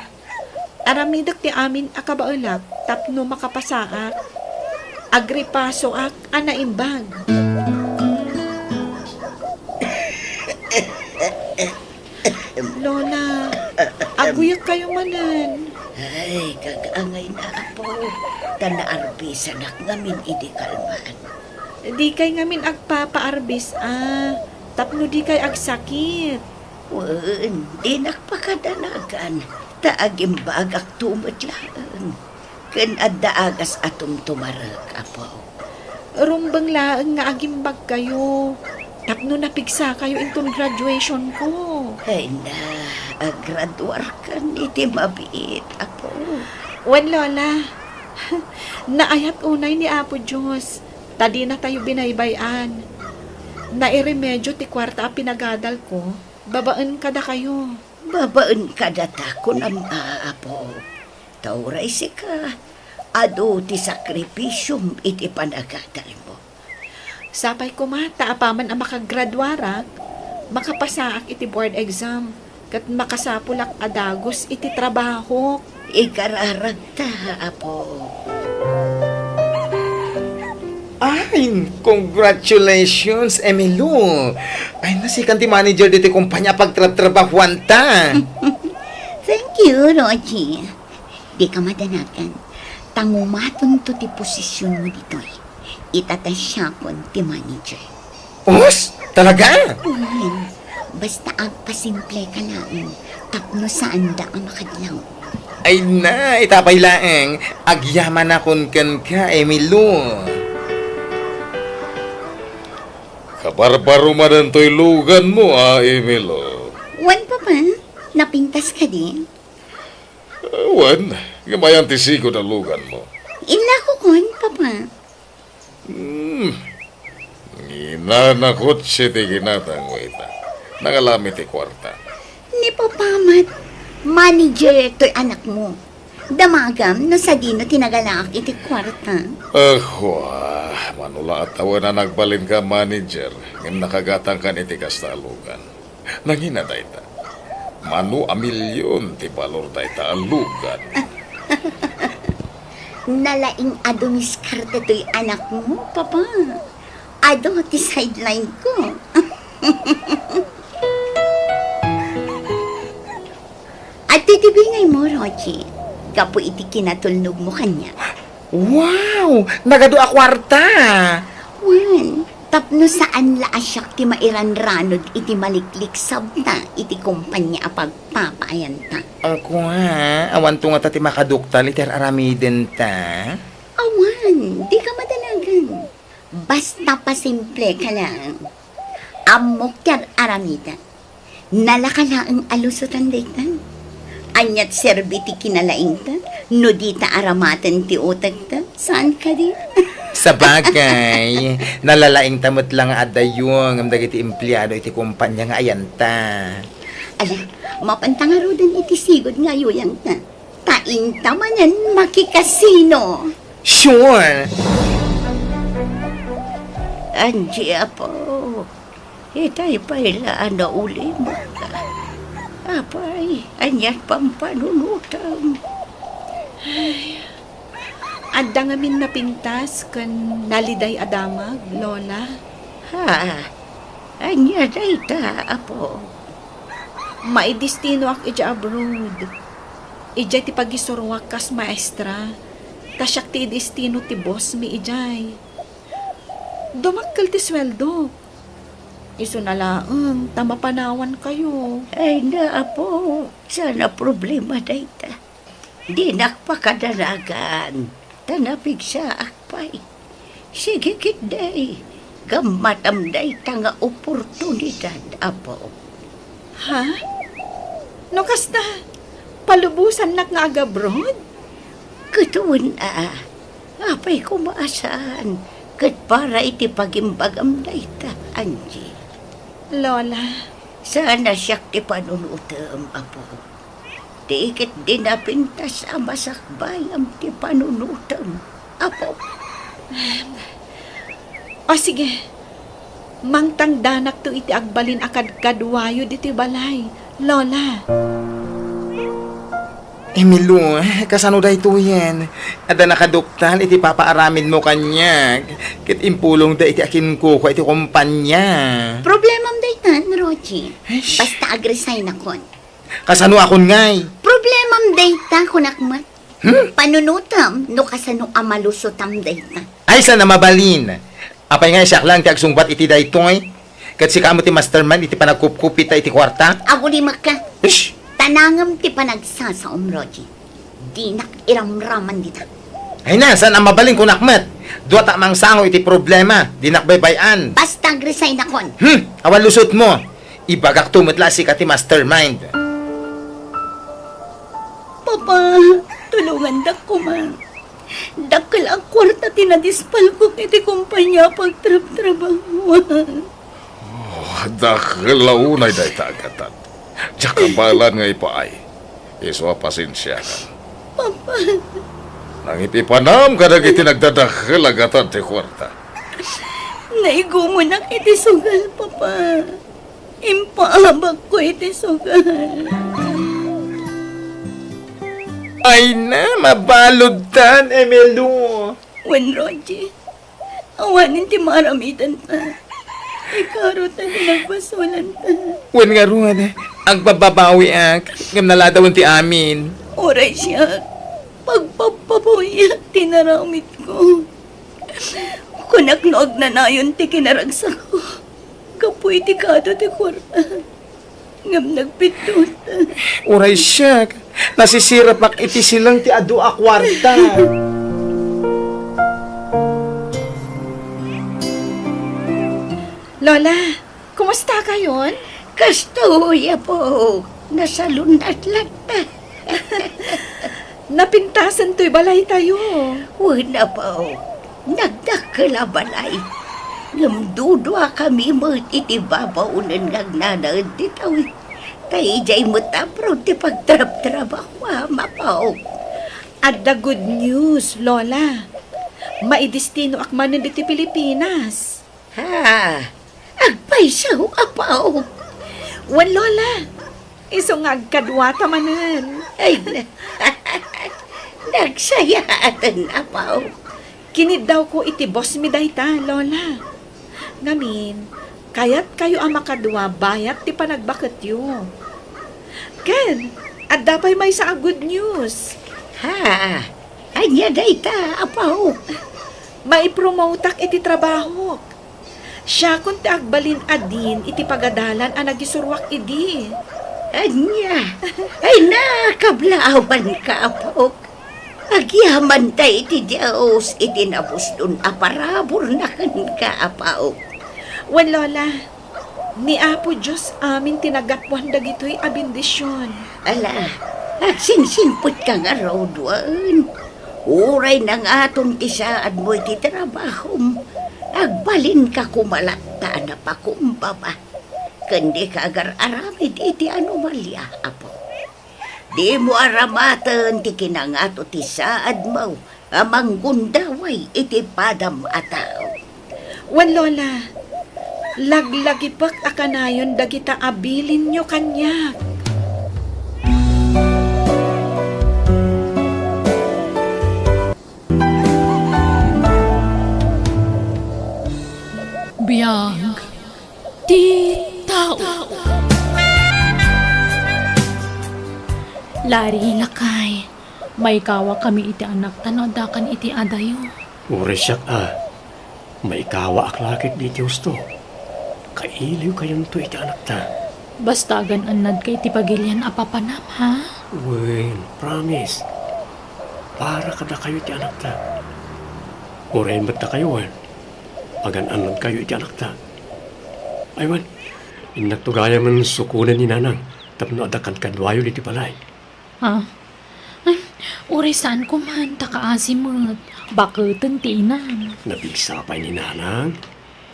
Aramidek ti amin a kabaelak tapno makapasaak. Agripasoak a naimbag. Lola, aguyekkayo manen. Ay, kag-angay na, Apo, ta naarbisanak ngamin idi kalman. Dikay ngamin agpapaarbis a, tapno dikay agsakit. Wen, dinak pakadanagan, ta agimbagakto met laeng. Ken adda agas a tumtumarek, Apo. Rumbeng laeng nga agimbagkayo tapno napigsakayo inton graduationko. Ay na, agraduarkan iti mabiit, Apo. Wen, Lola, naayat unay ni Apo Dios, ta dinatayo binaybay-an. Nairemedio ti kuarta a pinagadalko babaen kadakayo. Babaen kadata, kunam a, Apo. Ta uray sika, adu ti sakripisiom iti panagadalmo. Sapay koma ta apaman a makagraduarak, makapasaak iti board exam, ket makasapulak a dagus iti trabahok. Ikararagta, Apo. Ay, congratulations, Emilou! Ay, nasikan ti manager ditoy kumpanya a pagtrabtrabahuanta. Thank you, Rogie. Dika madanagan. Ta ngumatonto ti posisionmo ditoy. Ita ta siakon ti manager. Os? Talaga? Wen, basta agpasimpleka laeng tapno saanda a makadlaw. Ay na, ita pay laeng, agyamanakon kenka, Emilou. Kabarbaro manen toy luganmo, a, Emilou. Wen, Papa, napintas kadi? Wen, ngem ayan ti sigud a luganmo? Inlakokon, Papa. Hmm. Nginana kotse ti ginatangmo ita. Nangalami ti kuarta. Ni Papa met, manager toy anakmo. Damagam no sadino ti nagalaak iti kuarta. Akua, mano la a tawen a nagbalinka a manager, ngem nakagatangkan iti kasta a lugan. Nangina dayta. Mano a milion ti balor dayta a lugan. Nalaing a dumiskarte toy anakmo, Papa. Adu ti sideline ko. Adtoy ti bingaymo, Rogie, gapu iti kinatulnogmo kaniak. Wow! Nagadu a kuarta! Wen, tapno saan la a siak ti mairanranod iti malikliksabta iti kompania a pagpapaayanta. Akua, awanto ngata ti makaduktal iti ar-aramidenta? Awan, dika madanagan. Basta pasimpleka laeng. Ammok ti ar-aramidek. Nalaka laeng a lusotan dayta. Ania ti serbi ti kinalaingta no dita aramaten ti utekta? Saan kadi? Sabagay, nalalaingta met la nga addayo ngem dagiti empleado iti kompania nga ayanta. Ala, mapanta ngaruden iti sigud nga ayuyangta. Ta inta manen makikasino. Sure! Angie, Apo, itay pay la a naulimok. Apay, anian pampanunotem? Ay, adda ngamin napintas ken naliday a damag, Lola. Ha? Ania dayta, Apo? Maidestinoak idiay abroad. Idiay ti pagisuroak kas maestra, ta siak ti idestino ti boss mi idiay. Dumakkel ti sueldok. Isuna laeng ta mapanawankayo. Ay na, Apo, saan a problema dayta. Dinak pakadanagan, ta napigsaak pay. Sige ketdi, gammatam dayta nga oportunidad, Apo. Ha? No kasta, palubosannak nga agabroad? Ket wen a, apay koma a saan, ket para iti pagimbagam dayta, Angie. Lola. Saan a siak ti panunotem, Apo. Ti ketdi napintas a masakbayam ti panunotem, Apo. O sige, mangtangdanakto iti agbalin a kadkaduayo ditoy balay, Lola. Emilou, kasano daytoyen? Adda nakaduktal iti papaaramidmo kaniak, ket impulongda iti akinkukua iti kompania. Problemam daytan, Rogie. Eish. Basta agresignakon. Kasanoakon ngay? Problemam dayta, kunak met. Hmm? Panunotam no kasano a malusotam dayta. Ay, saan a mabalin? Apay nga siak laeng ti agsungbat iti daytoy? Ket sika met ti mastermind iti panagkupkupita iti kuarta? Agulimek ka. Ish! Tanangem ti panagsasaom, Rogie. Dinak iramraman dita. Ay na, saan a mabalin, kunak met. Dua ta mangsango iti problema, dinak baybay-an. Basta agresign akon. Hmm, awan lusotmo. Ibagakto met la a sika ti mastermind. Papa, tulongandak koma. Dakkel a kuarta ti nadispalkok iti kompania a pagtrabtrabahoan. Oh, dakkel la unay dayta a gatad. Diak kabaelan nga ipaay. Isu a pasensiakan. Papa. Nangipipanam kadagiti nagdadakkel a gatad ti kuarta. Naigumonak iti sugal, Papa. Impaabakko iti sugal. Ay na, mabaludtan, Emilio. Wen, Rogie, awanen ti maaramidanta. Ikarot a ti nagbasolanta. Wen ngarud, agbababawiak, ngem naladawen ti amin. Uray siak, pagpagbabawiak ti inaramidko. Kunak no agnanayon ti kinaragsakko gapu iti kaadu ti kuarta. Ngem nagpiddut. Uray siak, nasisirapak iti silang ti adu a kuarta. Lola, kumusta kayon? Kastoy, apo. Nasalunat latta. Napintasen toy balaytayo. Wen, apo. Nagdakkel a balay. Ngem duduakami met iti babaonen nga agnanaed ti tawi. Ta idiay met apro ti pagtrabtrabahoam, apo. Adda good news, Lola. Maidestinoak manen iti Pilipinas. Ha? Agpayso, apo? Wen, Lola. Isu nga agkaduata manen. Ay, na-, nagsayaaten, apo. Kiniddawko iti boss mi dayta, Lola. Ngamin, kayatkayo a makadua bayat ti panagbaketyo. Ken, adda pay maysa a good news. Ha? Ania dayta, apo? Maipromotak iti trabahok. Siakon ti agbalin a dean iti pagadalan a nagisuruak idi. Ania? Ay, nakablaawanka, apo. Agyamanta iti Dios iti nabusdon a paraburna kenka, apo. Wen, Lola, ni Apo Dios amin ti naggapuan dagitoy a bendision. Ala, agsingsipetka ngarud, wen. Uray nangaton ti saadmo iti trabahom, agbalinka koma latta a napakumbaba. Ken dika agar-aramid iti anomalia, apo. Dimo aramaten ti kinangato ti saadmo a manggundaway iti padam a tao. Wen, Lola, laglagipek a kanayon dagita a bilinyo kaniak. Biag ti tao. Lari, lakay, maikawakami iti anakta no addakan iti adayo. Uray siak a, maikawaak la ketdi iti husto. Kailiwkayonto iti anakta. Basta agan-annadka iti pagilian a papanam, ha? Wen, promise. Para kadakayo iti anakta. Uray met dakayo, wen. Agan-annadkayo iti anakta. Ay, wen, innakto gayamen sukonen ni Nanang tapno adda kadkaduayo iti balay. Ha? Ay, uray saan koman, ta kaasi met. Baketen ti inam. Napigsa pay ni Nanang.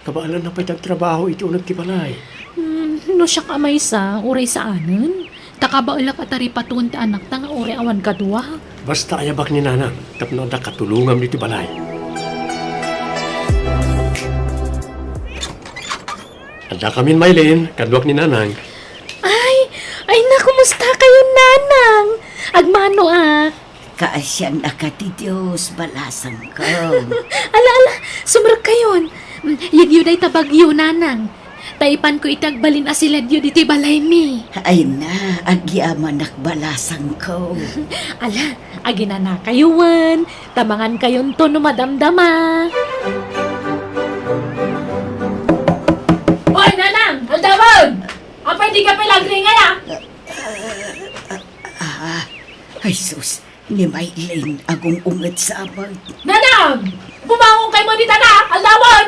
Kabaelanna pay ti agtrabaho iti uneg ti balay. Hmm, no siak a maysa, uray saanen. Ta kabaelak a taripaton ti anakta nga uray awan kadua. Basta ayabak ni Nanang tapno adda katulongam iti balay. Addakamin, Maylin, kaduak ni Nanang. Ay, ay na, kumusta kayo, Nanang? Agmano, ah. Kaasiannaka ti Dios, balasangko. Ala, ala, sumrek kayon. Mm, yegyo dayta bagyo, Nanang. Ta ipanko iti agbalin a siledyo ditoy balaymi. Ay na, agyamanak, balasangko. Ala, aginana kayo wen, ta mangan kayonto no madamdama. Hoy, Nanang! Aldawon! Apay di ka pala agringay, ah? Ah, ay sus, Ni Maylin, agung-unget sa amin. Nanang! Bumangon kayo mo dita na! Aldawan!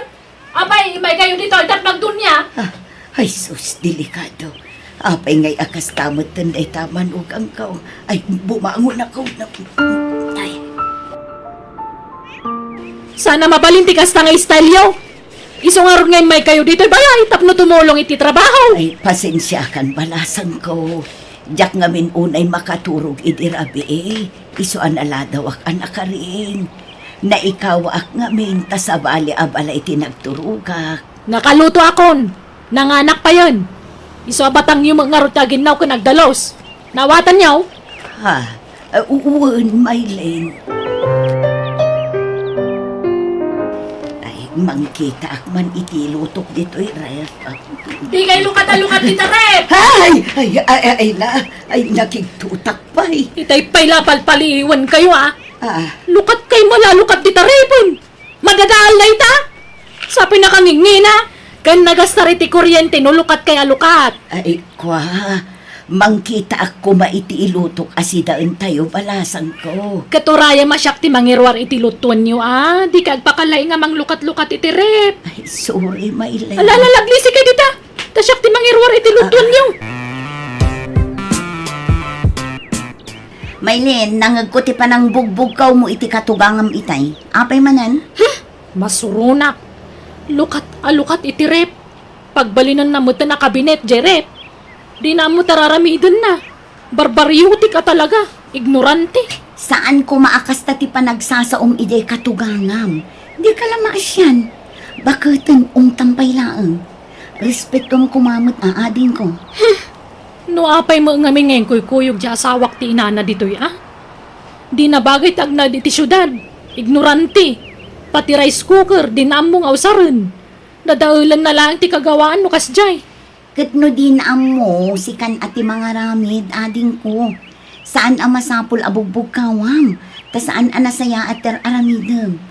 Apay, imay kayo dito, dak magdunya! Ah, ay sus, delikado. Apay ngay a kasta met ten dayta manugangko. Ay, bumangon ako. Ay. Sana mabalin ti kasta nga style yo. Isu ngarud nga imay kayo ditoy balay tapno tumulong iti trabaho. Ay, pasensiakan, balasangko. Diak ngamin unay makaturog idi rabii. Isu a naladawak a nakaring. Naikawaak ngamin ta sabali a balay ti nagturogak. Nakalutoakon. Nanganak payen. Isu a batangyo met ngarud ti aginnaw ken agdalus. Naawatanyo? Ha? Ah, u-, wen, Maylin. Ay, mangkitaak man iti lutok ditoy ref. Di kay lukat a lukat dita ref! Ay, ay, ay, ay, ay, la. Ay, nakigtutak pay. Itay pay la palpaliwen kayo, ah. Ah. Lukat kay malalukat dita refen. Madadaal dayta? Sapay nakangingina, ken nagastar iti kuryente no lukat kay a lukat. Ay, kwa, mangkitaak koma iti ilutok a sidaentayo, balasangko. Ket urayem a siak ti mangiruar iti lutuenyo, a, dika agpakalaing a manglukat-lukat iti ref. Ay, sorry, Maylin. Ala, ala, laglisi kay dita. Ta siak ti mangiruar iti lutuenyo. Maylin, nangegko ti panangbugbugkawmo iti katugangam itay. Apay manen? Hmm, masuronak. Lukat a lukat iti ref. Pagbalinenna meten a kabinet, jay ref. Dina ammo ta raramidenna. Barbariotik a talaga. Ignorante. Saan koma a kasta ti panagsasaom idiay katugangam. Dika la maasian. Baketen, ungtam pay laeng. Respetuam koma met a adingko. Hmm. No apay met ngamin nga inkuykuyog ti asawak ti inana ditoy, a? Dina bagay ti agnaed iti siudad. Ignorante. Pati rice cooker, dina ammo nga usaren. Dadaelenna laeng ti kagawaan no kasdiay. Ket no dina ammo, sikan a ti mangaramid, adingko. Saan a masapul a bugbugkawam, ta saan a nasayaat ti ar-aramidem.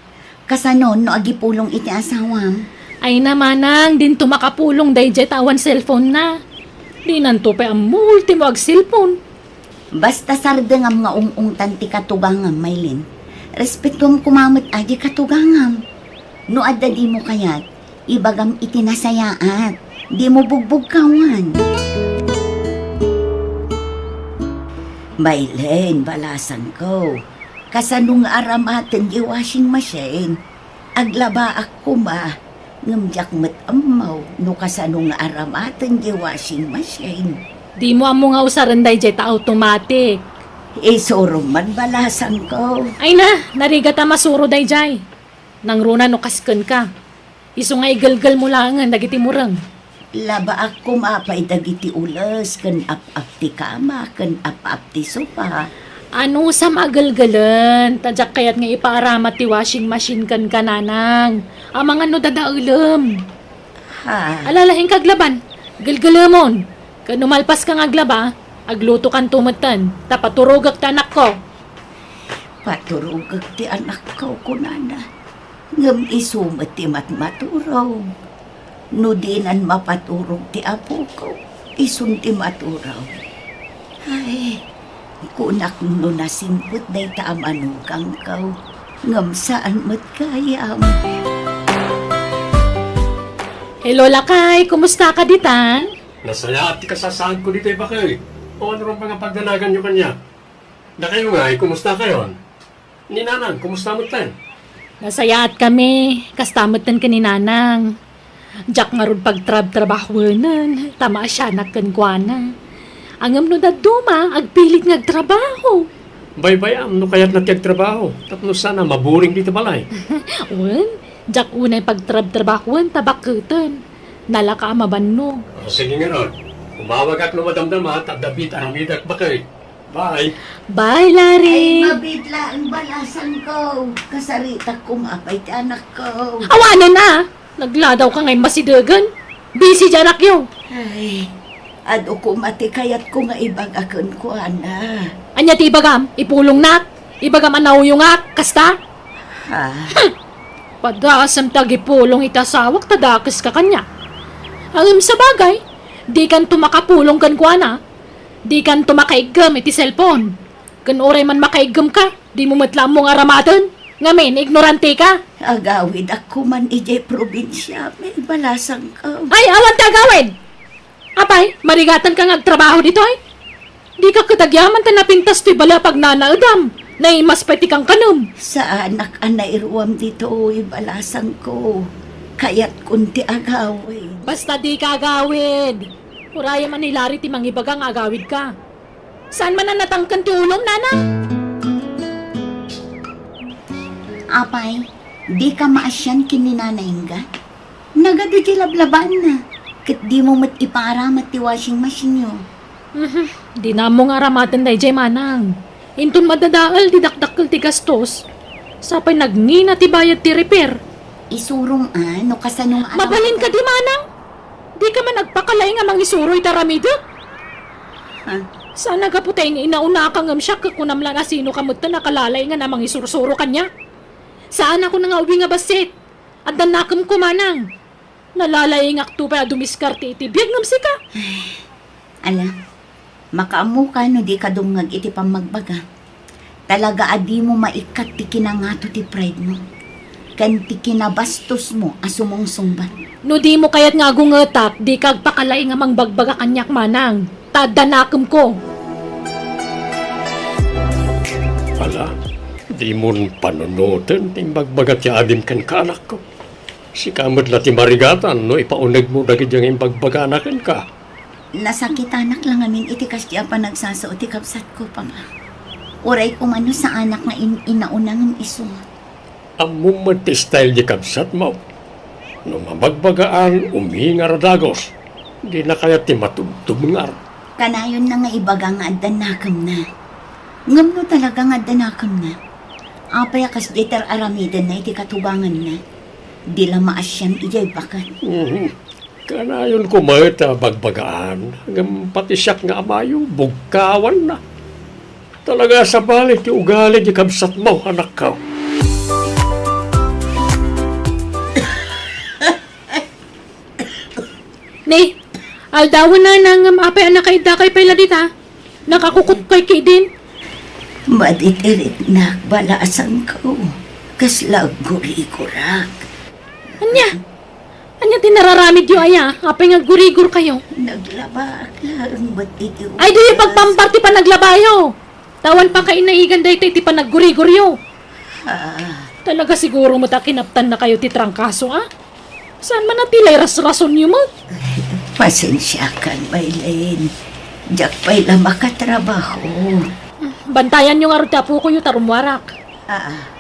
Kasano no agipulong iti asawam? Ay na, manang, dinto makapulong daydiay ta awan cellphone-na. Dinanto pay ammo ultimo agcellphone. Basta sardengam nga ung-ungtan ti katugangam, Maylin. Respetuam koma met a di katugangam. No adda dimo kayat, ibagam iti nasayaat. Dimo bugbugkawan. Maylin, balasangko. Kasano nga aramaten di washing machine? Aglabaak koma, ngem diak met ammo no kasano nga aramaten di washing machine. Dimo ammo nga usaren daydiay ta automatic. Isurom man, balasangko. Ay na, narigat a masuro daydiay. Nangruna no kaskenka. Isu nga igelgelmo laengen dagiti mureng. Labaak koma pay dagiti ules ken ap-ap ti kama ken ap-ap ti sofa. Anusam a gelgelen, ta diak kayat nga ipaaramat ti washing machine kenka, nanang. Amangan no dadaelem. Ha? Alalaing kaglaban, gelgelemon. Ken no malpaska nga aglaba, aglutokanto metten, ta paturogek ti anakko. Paturogek ti anakko, kunana. Ngem isu met ti matmaturog. No dinan mapaturog ti apoko, isun ti maturog. Ay, kunak no nasingpet dayta a manugangko, ngem saan met gayam. Hello, lakay. Kumusta ka dita? Nasayaat ti kasasaadko ditoy, bakay. O, ano ron nga pagdanaganyo kaniak? Dakayo ngay, kumusta kayon? Ni Nanang, kumusta metten? Nasayaat kami, kasta metten ken ni Nanang. Diak ngarud pagtrabtrabahuenen, ta maasianak kenkuana. Ngem no dadduma, agpilit nga agtrabaho. Baybay-am no kayatna ti agtrabaho, tapno saan a maburing dita balay. Wen, diak unay pagtrabtrabahoen ta bakketen. Nalaka a mabannog. O, sige ngarud. Umawagak no madamdama, ta adda biit aramidek, bakay. Bye. Bye, Larry. Ay, mabiit laeng, balasangko. Kasaritak koma pay ti anakko. Awanen a! Nagladaw ka ngay masidegen. Busy di anakyo. Ay, adu koma ti kayatko nga ibaga kenkuana. Ania ti ibagam? Ipulongnak? Ibagam a nauyongak? Kasta? Ha? Hmm. Padasem ti agipulong iti asawak ta dakeska kaniak. Ngem sabagay, dikanto makapulong kenkuana. Dikanto makaiggem iti cellphone. Ken uray man makaiggem ka, dimo met la ammo nga aramaten. Ngamin, ignorante ka. Agawidak koman idiay probinsia, may balasang ka. Ay, awan ti agawid! Apay, marigatan ka nga agtrabaho ditoy? Di ka ket agyaman ta napintas toy bale a pagnanaedam. Naimas pay ti kankanem. Saanak a nairuam ditoy, balasang ko. Kayatkon ti agawid. Basta di ka agawid. Urayem a ni Larry ti mangibaga nga agawid ka. Saan man a natangken ti ulom, nanang? Apay, di ka maasian ken ni Nanay Inga? Nagadu ti lablabaanna, ket dimo met ipaaramat ti washing machine-yo. Mhm, dina ammo nga aramaten daydiay, manang. Inton madadael ti dakdakkel ti gastos, sapay nagngina ti bayad ti repair. Isurong a, no kasano nga Mabalin ka di, manang? Di ka man agpakalaing a mangisuroy ta aramidek? Ha? Saan a gapu ta in-inaunaka ngem siak ket kunam la a sino ka met ta nakalalaing a mangisursuro kaniak? Saan a kuna nga ubing a bassit. Adda nakemko, manang. Nalalaingakto pay a dumiskarte iti biag ngem sika. Ala, makaammoka no di ka dumngeg iti pammagbaga. Talaga a dimo maikkat ti kinangato ti pride-mo, ken ti kinabastosmo a sumungsungbat. No dimo kayat nga agungetak, dika agpakalaing a mangbagbaga kaniak, manang, ta adda nakemko. Ala, dimon panunoten ti imbagbaga ti adim kenka, anakko. Sika met la ti marigatan no ipaunegmo dagiti nga imbagbagana kenka. Nasakitanak la ngamin iti kasdi a panagsasao ti kabsatko, Papa. Uray koma no saanak nga in-inauna ngem isu. Ammom met ti style ti kabsatmo. No mabagbagaan, umingar a dagus. Dina kayat ti matubtubngar. Kanayonna nga ibaga nga adda nakemna. Ngem no talaga nga adda nakemna, apay a kasdi ti ar-aramidenna iti katubanganna? Di la maasian idiay baket. Mhm. Kanayon ko met a bagbagaan, ngem pati siak nga amayo, bugkawanna. Talaga a sabali ti ugali ti kabsatmo, anakko. Ni, aldawen na, ngem apay a nakaiddakay pay la dita? Nakakukutkay ketdin. Madi ti riknak, balasangko. Kasla aggurigurak. Ania? Ania ti nararamidyo aya? Apay nga aggurigurkayo? Naglabak laeng met iti Ay, di hugas. Pagpampar ti panaglabayo. Awan pakainaigan daytoy ti panagguriguryo. Ah. Talaga siguro met a kinaptannakayo ti trangkaso, a? Saan man a ti lay rasrasonyo met? Pasensiakan, Maylin. Diak pay la makatrabaho. Bantayanyo ngarud ti apokoyo ta rummuarak. Ah,